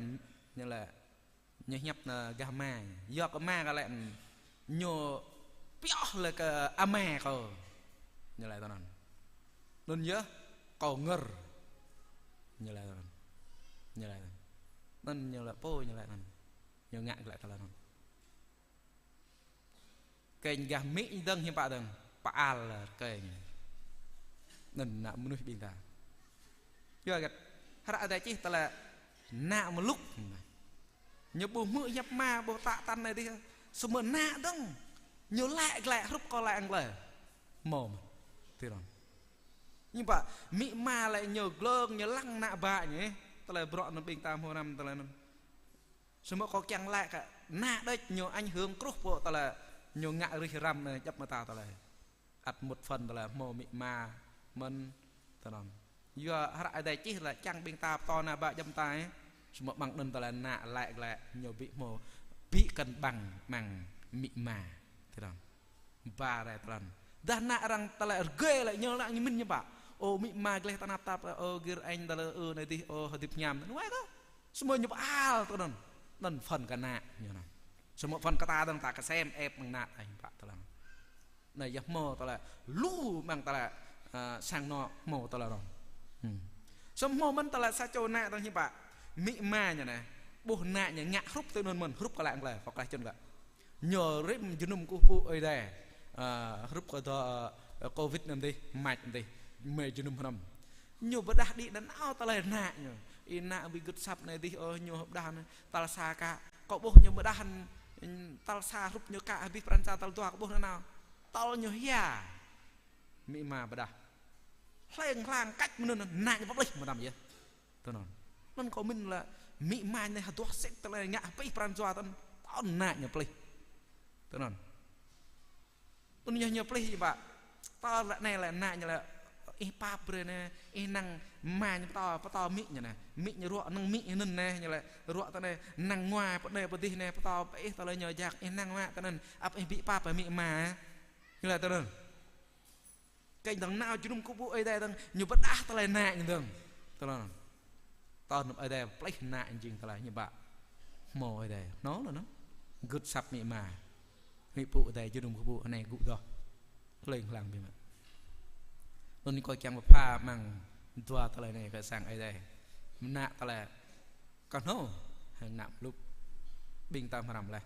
ñu laĭ, ñu hiăp anai gah ama. Yua kơ ama kâo laĭ, ñu pioh lĕ kơ ama kâo. Ñu laĭ tui anŭn. Anŭn yơh kâo ngơr. Ñu laĭ tui anŭn. Ñu laĭ tui anŭn. Anŭn ñu laĭ pô, ñu laĭ tui anŭn. Ñu ngă glaĭ tơlơi anŭn. Kơnh gah amĭ dơ̆ng hiư̆m pă dơ̆ng, pơal kơnh. Anŭn ană mơnuih ƀing ta. Yua hơget? Hră adai čih tơlơi ană mlŭk. Ñu ƀu hmư̆ hiăp ama, ƀu tă tăn anai adih. Samơ̆ ană dơ̆ng. Ñu laĭ glaĭ hrup kơ laĭ anglai. Hmâo mơ̆n. Tui anŭn. Hiư̆m pă, amĭ ama lĕ ñu glông, ñu lăng ană bă ñu. Tơlơi bruă anŭn ƀing ta hmâo răm tơlơi anŭn. Samơ̆ kâo kiăng laĭ kơ ană đôč ñu ảnh hưởng kruh pô tơlơi ñu ngă rĭh răm anai djŏp mơta tơlơi. Ăt một phần tơlơi hmâo amĭ ama mơ̆n tui anŭn. Yua hră adai čih lĕ čang ƀing ta pơtô ană bă djŏp mơta. Samơ̆ mơ̆ng anŭn tơlơi ană laĭ glaĭ ñu ƀu hmâo ƀu cân bằng mơ̆ng amĭ ama tui anŭn. Ba rai tơlơi anŭn. Dah ană arăng tơlơi rơgơi lĕ ñu lăng ñu mĭn ñu pă. Ơ amĭ ama gleh tơnap tap, ơ gir añ tơlơi, ơ anai adih, ơ hơdip hiam. Anŭn wai kơ. Samơ̆ ñu pơal tui anŭn. Anŭn phần kơ ană ñu anŭn. Samơ̆ phần kơ ta dơ̆ng ta kơsem ĕp mơ̆ng ană ta hiư̆m pă tơlơi anŭn. Anai yơh hmâo tơlơi lu mơ̆ng tơlơi, ơ, sang anŏ hmâo tơlơi anŭn. Hmm. Samơ̆ hmâo mơ̆n tơlơi sa čô ană dơ̆ng hiư̆m pă. Amĭ ama ñu anai. Ƀuh ană ñu ngă hrup tui anŭn mơ̆n, hrup kơ laĭ anglai, kâo klaih čun kơ. Ñu rĭm jơnum kơkuh pơpŭ Ơi Adai. Ơ, hrup kơ dŏ, ơ, Covid anŭn adih, mă adih, mơi jơnum hrŏm. Ñu pơdah đĭ nanao tơlơi ană ñu. Ih ană ƀu gưt asăp anai adih ôh, ñu pơdah anai, tal sa kă. Kâo ƀuh ñu pơdah, tal sa hrup ñu kă abih pran jua, tal dua kâo ƀuh nanao. Tal ñu hia. Amĭ ama pơdah. Hleng hlang kač mơnŭn anŭn, ană ñu pơplih mơtam yơh. Tui anŭn. Anŭn kâo mĭn lĕ amĭ ama anai hơduah sĭt tơlơi ngă abih pran jua tơl, tơl ană ñu plih. Tui anŭn. Anŭn yơh ñu plih ih pă. Tơl ră anai lĕ ană ñu lĕ ih pap brơi anai, ih năng ama ñu pơtô, pơtô amĭ ñu anai. Amĭ ñu ruă năng amĭ ñu anŭn anai, ñu lĕ ruă tui anai, năng ngua pơ anai pơ adih anai, pơtô pơ ih tơlơi ñu jak, ih năng mă tui anŭn, ăp ih ƀu pap amĭ ama. Ñu lĕ tui anŭn. Kơnh dơ̆ng nao jơnum kơkuh pơpŭ Ơi Adai dơ̆ng, ñu pơdah tơlơi ană ñu dơ̆ng. Tơlơi anŭn. Tơl anŭn Ơi Adai plih ană ñu jing tơlơi ñu pă. Hmâo Ơi Adai. Anŭn lĕ anŭn. Gưt asăp amĭ ama. Huĭ pơpŭ Ơi Adai jơnum kơkuh pơpŭ anai gŭ dŏ. Hleng hlang biă mă. Anŭn kâo kiăng pơpha mơ̆ng dua tơlơi anai kơ sang Ơi Adai. Mơnă tơlơi Kơhnâo hăng ană mlŭk. Ƀing ta hrăm laih.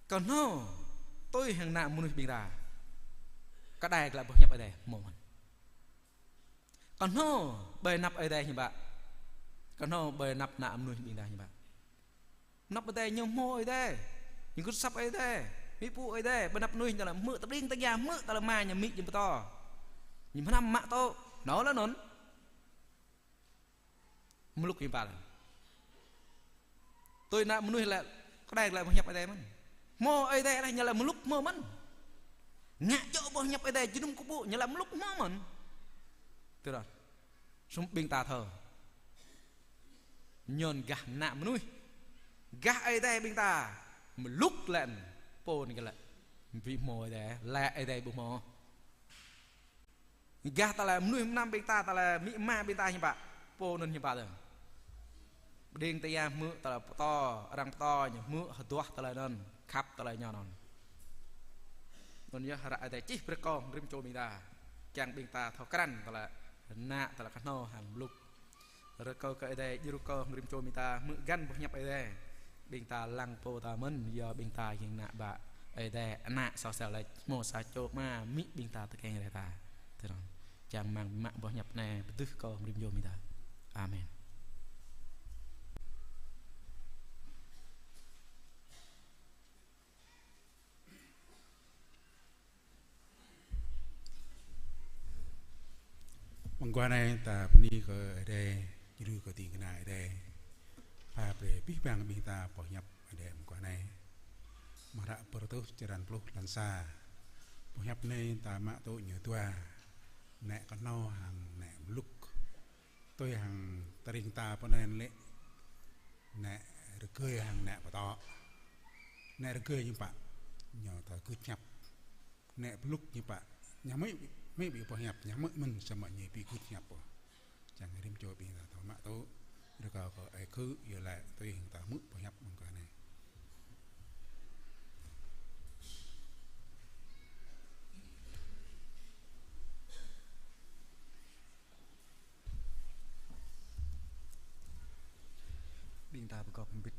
Kơhnâo tui hăng ană mơnuih ƀing ta. Kơđai glaĭ boh hiăp Ơi Adai hmâo mơ̆n. Kơhnâo ƀơi anăp Ơi Adai hiư̆m pă? Kơhnâo ƀơi anăp ană mơnuih ƀing ta hiư̆m pă? Anăp Ơi Adai ñu hmâo Ơi Adai, ñu gưt asăp Ơi Adai, amĭ pô Ơi Adai. Ƀơi anăp mơnuih ñu laĭ hmư̆ tơƀing tơña, hmư̆ tơlơi Ama ñu, amĭ ñu pơtô, ñu hnăm mă tŭ, nao lĕ anŭn. Mlŭk hiư̆m pă lĕ? Tui ană mơnuih lĕ, kơđai glaĭ boh hiăp Ơi Adai mơ̆n. Hmâo Ơi Adai lĕ ñu laĭ mlŭk hmâo mơ̆n. Ngă djơ̆ boh hiăp Ơi Adai jơnum kơƀŭ ñu laĭ mlŭk hmâo mơ̆n. Tui anŭn. Sum ƀing ta thâo. Ñu gah ană mơnuih. Gah Ơi Adai ƀing ta. Mlŭk lĕ. Pô anŭn kơ lĕ. Ƀu hmâo Ơi Adai, lĕ Ơi Adai ƀu hmâo. Gah tơlơi mơnuih mơnam ƀing ta, tơlơi amĭ ama ƀing ta hiư̆m pă? Pô anŭn hiư̆m pă tơ̆? Tơƀing tơña hmư̆ tơlơi pơtô, arăng pơtô ñu hmư̆ hơduah tơlơi anŭn, khăp tơlơi ñu anŭn. Anŭn yơh ră Ơi Adai čih brơi kơ rĭm čô ƀing ta. Kiăng ƀing ta thâo krăn tơlơi ană, tơlơi kơhnâo hăng mlŭk. Rơkâo kơ Ơi Adai djru kơ rĭm čô ƀing ta hmư̆ găn boh hiăp Ơi Adai. Ƀing ta lăng pô ta mơ̆n, yua ƀing ta jing ană bă Ơi Adai, ană soh sel lač, hmâo sa čô Ama, amĭ ƀing ta tơkeng rai ta. Tui anŭn. Čang rơmang mă boh hiăp anai pơdưh kơ rĭm čô ƀing ta. Amen. Mơguah anai ta bơni kơ Ơi Adai, djru kơ ding kơna Ơi Adai. Pha brơi abih bang ƀing ta boh hiăp Ơi Adai mơguah anai. Mơ̆ng hră Pơrơtuh črăn pluh lăn sa. Boh hiăp anai ta mă tŭ ñu dua. Ană kơhnâo hăng ană mlŭk. Tui hăng tơring ta pơ anai lĕ, ană rơgơi hăng ană pơtô. Ană rơgơi ñu pă, ñu thâo gưt hiăp. Ană mlŭk ñu pă, ñu amĭ, amĭ ƀu pơhiăp, ñu amĭ mơ̆n samơ̆ ñu ƀu gưt hiăp ôh. Čang rĭm čô ƀing ta thâo mă tŭ, rơkâo kơ Ơi Khư, yua lĕ tui hăng ta hmư̆ pơhiăp mơguah anai. Ƀing ta pơgop hơbĭt.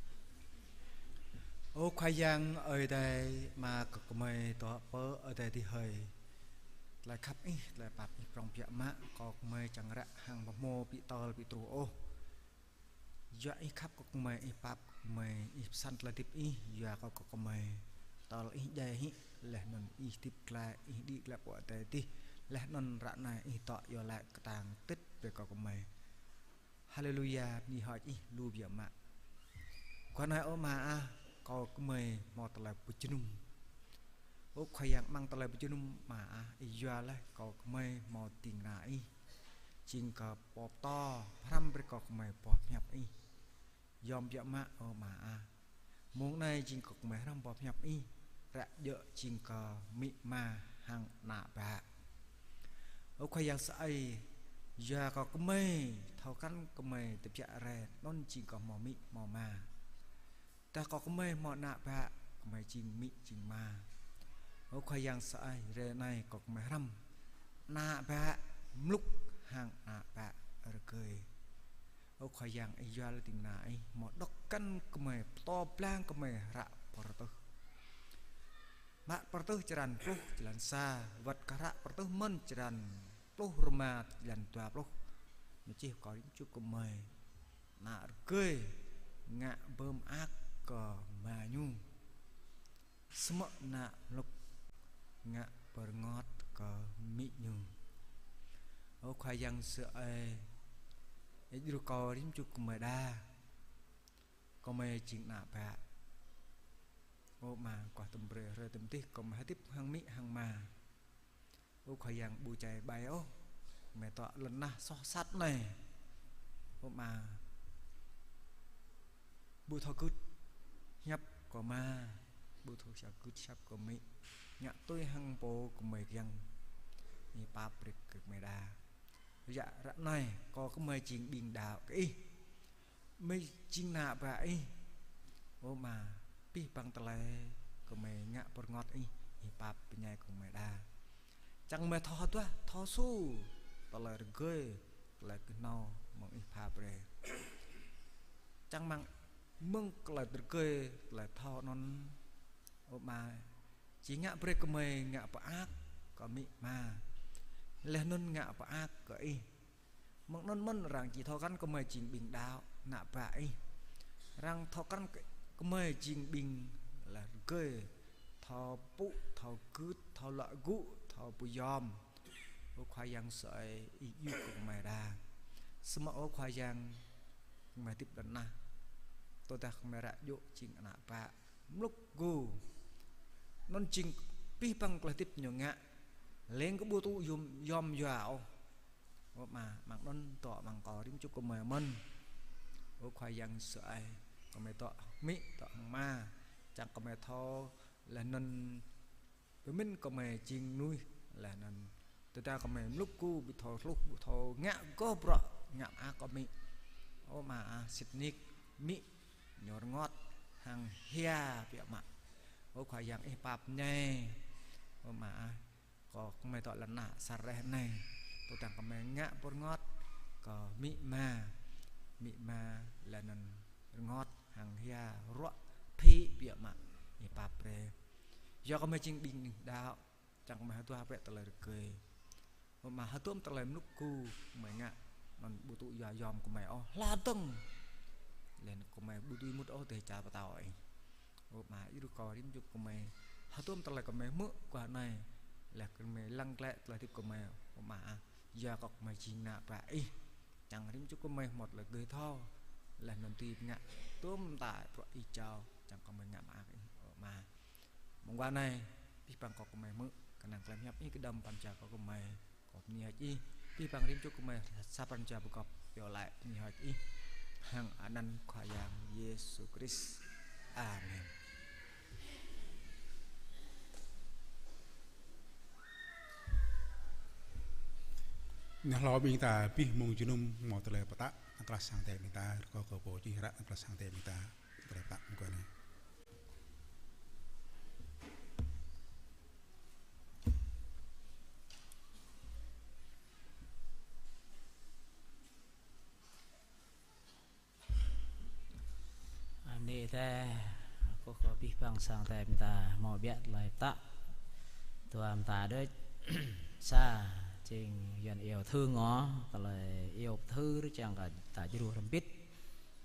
Ơ Khua Yang Ơi Adai, Ama kơ gơmơi dŏ pơ adai adih hơi. Tơlơi khăp Ih, tơlơi pap Ih prŏng biă mă, kơ gơmơi čang ră hăng ƀu hmâo pi tơl pi truh ôh. Yua Ih khăp kơ gơmơi, Ih pap kơ gơmơi, Ih pơsăn tơlơi hơdip Ih, yua kơ gơmơi tơl Ih djai hĭ, laih anŭn Ih hơdip glaĭ, Ih đĭ glaĭ pơ adai adih, laih anŭn ră anai Ih dŏ iâu laĭ kơtang tĭt brơi kơ gơmơi. Haleluya, bơni hơơč Ih lu biă mă. Guah anai ơ Ama ah, kơ gơmơi hmâo tơlơi pơjơnum. Ơ Khua Yang, amăng tơlơi pơjơnum Ama ah, Ih yua laih kơ gơmơi hmâo ding kơna Ih. Jing kơ pô pơtô, pơhrăm brơi kơ gơmơi boh hiăp Ih. Yom biă mă ơ Ama ah. Mông anai jing kơ gơmơi hrăm boh hiăp Ih, ră djơ̆ jing kơ amĭ ama hăng ană bă. Ơ Khua Yang sơai, yua kơ gơmơi thâo krăn gơmơi tơbiă rai, anŭn jing kơ hmâo amĭ hmâo ama. Tơdah kơ gơmơi hmâo ană bă, gơmơi jing amĭ jing ama. Ơ Khua Yang sơai, hrơi anai kơ gơmơi hrăm ană bă mlŭk hăng ană bă rơgơi. Ơ Khua Yang, Ih yua lĕ ding kơna Ih, hmâo đŏk kăn gơmơi, pơtô blang gơmơi hră Pơrơtuh. Mă Pơrơtuh črăn pluh, črăn sa, wơ̆t kơ hră Pơrơtuh mơ̆n črăn pluh rơma, črăn dua pluh. Ñu čih kơ rĭm čô gơmơi: Ană rơgơi ngă bơmơak kơ ama ñu. Samơ̆ ană mlŭk ngă pơrơngot kơ amĭ ñu. Ơ Khua Yang sơai, Ih djru kơ rĭm čô gơmơi đa. Gơmơi jing ană bă. Ơ Ama, guah tơm brơi hrơi tơm dih gơmơi hơdip hăng amĭ hăng ama. Ơ Khua Yang ƀu čai ƀai ôh, gơmơi dŏ lŏn tơnah soh sat anai. Ơ Ama, ƀu thâo gưt hiăp kơ ama, ƀu thâo sa gưt hiăp kơ amĭ. Ngă tui hăng pô gơmơi kiăng. Ih pap brơi kơ gơmơi đa. Yua ră anai, kơ gơmơi jing ƀing đaŏ kơ Ih. Gơmơi jing ană bă Ih. Ơ Ama, abih bang tơlơi gơmơi ngă pơrơngot Ih, Ih pap pơñai kơ gơmơi đa. Čang gơmơi thâo hơduah, thâo su tơlơi rơgơi, tơlơi kơhnâo mơ̆ng Ih pha brơi. Čang mơ̆ng, mơ̆ng tơlơi rơgơi, tơlơi thâo anŭn, ơ Ama, Či ngă brơi gơmơi ngă pơak kơ amĭ ama. Laih anŭn ngă pơak kơ Ih. Mơ̆ng anŭn mơ̆n arăng či thâo krăn gơmơi jing ƀing đaŏ, ană bă Ih. Arăng thâo krăn gơmơi jing ƀing laih rơgơi, thâo pŭ, thâo gưt, thâo luă gŭ, thâo pơyom. Ơ Khua Yang sơai, Ih djru kơ gơmơi đa. Samơ̆ ơ Khua Yang, gơmơi hơdip lŏn tơnah, tơdah gơmơi ră djơ̆ jing ană bă mlŭk gu. Anŭn jing abih bang tơlơi hơdip ñu ngă, leng kơ ƀu tŭ yom, yom yua ôh. Ơ Ama, amăng anŭn dŏ amăng kơ rĭm čô gơmơi mơ̆n. Ơ Khua Yang sơai, gơmơi dŏ hăng amĭ, dŏ hăng ama, čang gơmơi thâo laih anŭn pơmĭn gơmơi jing mơnuih, laih anŭn tơdah gơmơi mlŭk gu ƀu thâo hluh, ƀu thâo ngă gôh bruă, ngă mơak kơ amĭ. Ơ Ama ah, sĭt nik amĭ ñu rơngot hăng hia biă mă. Ơ Khua Yang, Ih pap ñai. Ơ Ama ah, kơ gơmơi dŏ lŏn tơnah asar reh anai, tơdang gơmơi ngă pơrơngot kơ amĭ ama, amĭ ama laih anŭn rơngot hăng hia ruă phĭ biă mă, Ih pap brơi. Yua gơmơi jing ƀing đaŏ, čang gơmơi hơduah bĕ tơlơi rơgơi. Ơ Ama, hơdôm tơlơi mlŭk gu gơmơi ngă, anŭn ƀu tŭ yua yom gơmơi ôh, hla dơ̆ng. Laih anŭn gơmơi ƀu dưi mŭt ôh dêh čar pơtao Ih. Ơ Ama, Ih djru kơ rĭm čô gơmơi hơdôm tơlơi gơmơi hmư̆ guah anai, laih gơmơi lăng glaĭ tơlơi hơdip gơmơi. Ơ Ama ah, yua kơ gơmơi jing ană bă Ih, čang rĭm čô gơmơi hmâo tơlơi gơ̆ thâo, laih anŭn dưi pơngă tơm tơlơi bruă Ih jao, čang gơmơi ngă mơak Ih. Ơ Ama, mơguah anai, abih bang kơ gơmơi hmư̆, kơnang tơlơi hiăp Ih kơđŏm pran jua kơ gơmơi. Kâo bơni hơơč Ih, abih bang rĭm čô gơmơi sa pran jua pơgop iâu laĭ bơni hơơč Ih hăng anăn Khua Yang Yêsu Krist. Amen. Neh hlâo ƀing ta abih mông jơnum hmâo tơlơi pơtă, tơkrah sang Ơi Adai ƀing ta, rơkâo kơ Pô čih hră tơkrah sang Ơi Adai ƀing ta, tơlơi pơtă mơguah anai. Bơni Ơi Adai, kâo kơ abih bang sang Ơi Adai ƀing ta hmâo biă tơlơi pơtă. Dua mơta đôč. Sa, jing Yuan iâu thư ngŏ, tơlơi iâu thư čang kơ ta djru hrŏm hơbĭt.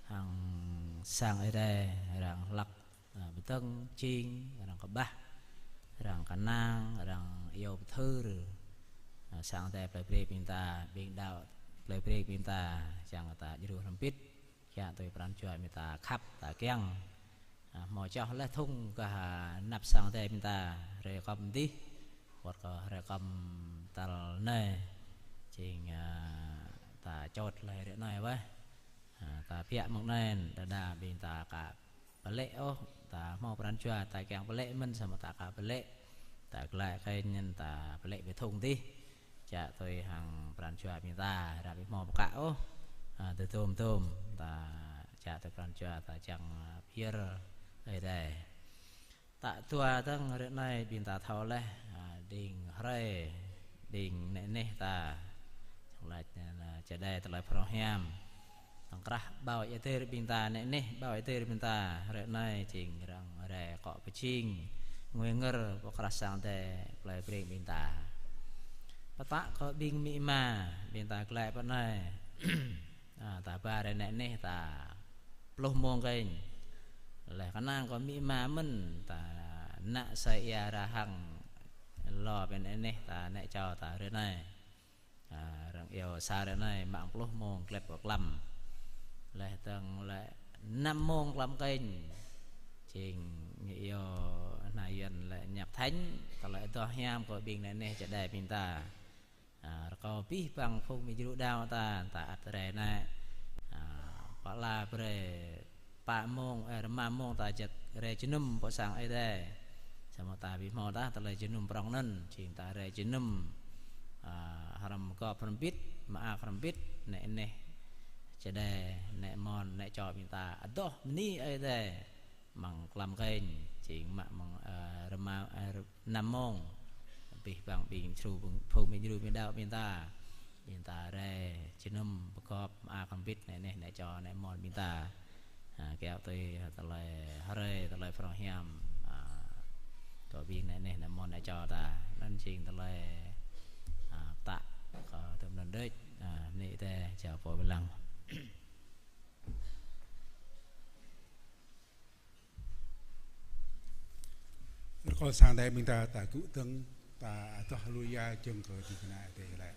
Hăng sang Ơi Adai, arăng hlăk, a, pơdơ̆ng jing, arăng kơƀah, arăng kơnang, arăng iâu pơthưr. A, sang Ơi Adai plei brơi ƀing ta, ƀing đaŏ plei brơi ƀing ta, čang ta djru hrŏm hơbĭt, kiăng tui pran jua ƀing ta khăp, ta kiăng. A, hmâo čoh laih thŭng kơ anăp sang Ơi Adai ƀing ta, hrơi kơm dih, wơ̆t kơ hrơi kơm tal anai, jing, a, ta čŏt laih ră anai wơ̆t. A, ta biă mơ̆ng anai, đơđa ƀing ta ka pơlĕ ôh, ta hmâo pran jua, ta kiăng pơlĕ mơ̆n samơ̆ ta ka pơlĕ. Ta glaĭ kơ anŭn ta pơlĕ ƀơi thŭng dih. Čă tui hăng pran jua ƀing ta, ră ƀu hmâo pơkă ôh. A, tơdôm tơdôm, ta čă tui pran jua, ta čang, a, pơyơr Ơi Adai. Tă dua dơ̆ng ră anai ƀing ta thâo laih, a, đing hrơi, đing nĕ neh ta. Čang laĭ, a, čơđai tơlơi phrâo hiam. Tơkrah ƀâo ia dêr ƀing ta nĕ neh, ƀâo ia dêr ƀing ta ră anai jing răng rai akŏ pơjing, ngui ngơ̆r pơkrah sang Ơi Adai plei brơi ƀing ta. Pơtă kơ ƀing amĭ ama, ƀing ta glaĭ pơ anai. A, ta ba rai nĕ neh ta pluh mông kơnh. Laih kơnang kơ amĭ ama mơ̆n ta nă sa ia ră hăng lo ƀing nĕ neh ta nĕ čô ta ră anai. A, arăng iâu sa ră anai mă pluh mông glĕp kơ klăm. Laih dơ̆ng lĕ năm mông klăm kơnh. Jing ñu iâu anai Yuan lĕ nhập thánh, tơlơi adoh hiam kơ ƀing nĕ neh čơđai ƀing ta. A, rơkâo abih bang phung mĭ djru đaŏ ta, ta ăt rai nĕ. A, pơala brơi pă mông, ơ, rơma mông ta čơkă rai jơnum pơ sang Ơi Adai. Samơ̆ ta ƀu hmâo tah tơlơi jơnum prŏng anŭn, jing ta rai jơnum, a, hrŏm gŏp hrŏm hơbĭt, mơak hrŏm hơbĭt, nĕ neh čơđai, nĕ mon, nĕ čô ƀing ta adoh bơni Ơi Adai. Mơ̆ng klăm kơnh, jing mă mơ̆ng, ơ, rơma, ơ, năm mông. Abih bang ƀing djru, phung mĭ djru mĭ đaŏ ƀing ta. Ƀing ta rai jơnum pơgop mơak hrŏm hơbĭt nĕ neh nĕ čô nĕ mon ƀing ta. A, kiaŏ tui tơlơi hrơi, tơlơi phrâo hiam. A, Tơ ƀing anai neh, anai mơ̆n anai čô ta. Anŭn jing tơlơi, a, pơtă kơ tơm anŭn đôč, a, anai tơ čô pô ƀơi lăng. Rơkâo sang Ơi Adai ƀing ta, ta gŭ dơ̆ng, ta adoh haleluya jơ̆ng kơ ding kơna Adai lĕ.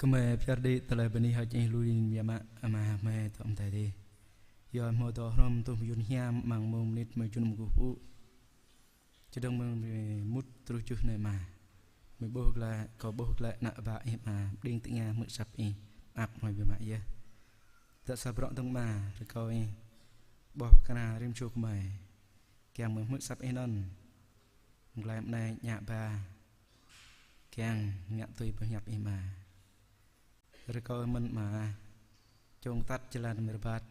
Gơmơi pơyơr đĭ tơlơi bơni hơơč Ih lui biă mă Ama gơmơi tŏ mơtai adih. Yua hmâo tŏ hrŏm tuh mơyun hiam amăng mông mơnit mơjun mơguh pŭ. Čơdơ̆ng mơ̆ng mơ̆ng mŭt truh juh anai Ama. Mơ̆ng ƀuh glaĭ, kâo ƀuh glaĭ ană bă Ih Ama, pơđing tơngia hmư̆ asăp Ih, mơak mơ̆ng biă mă yơh. Tơdah sa bruă dơ̆ng Ama, rơkâo Ih ƀuh pơkra rĭm čô gơmơi. Kiăng mơ̆ng hmư̆ asăp Ih anŭn. Glaĭ mơ̆ng anai ñă ba. Kiăng ngă tui pơhiăp Ih Ama. Rơkâo mơ̆n Ama, čŏng tăt jơlan mơ̆ng rơbat,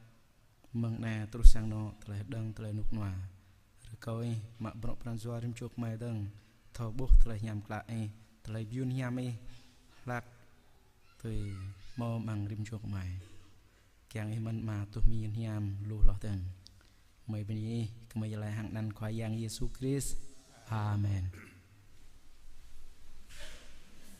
mơ̆ng anai truh sang anŏ, tơlơi hơđơ̆ng, tơlơi rơnŭk rơnua. Rơkâo Ih mă bruă pran jua rĭm čô gơmơi dơ̆ng, thâo ƀuh tơlơi hiam klă Ih, tơlơi mơyun hiam Ih, hlak tui hmâo amăng rĭm čô gơmơi. Kiăng Ih mơ̆n Ama tuh mơyun hiam lu hloh dơ̆ng. Gơmơi bơni Ih, gơmơi iâu laĭ hăng anăn Khua Yang Yêsu Krist. Amen.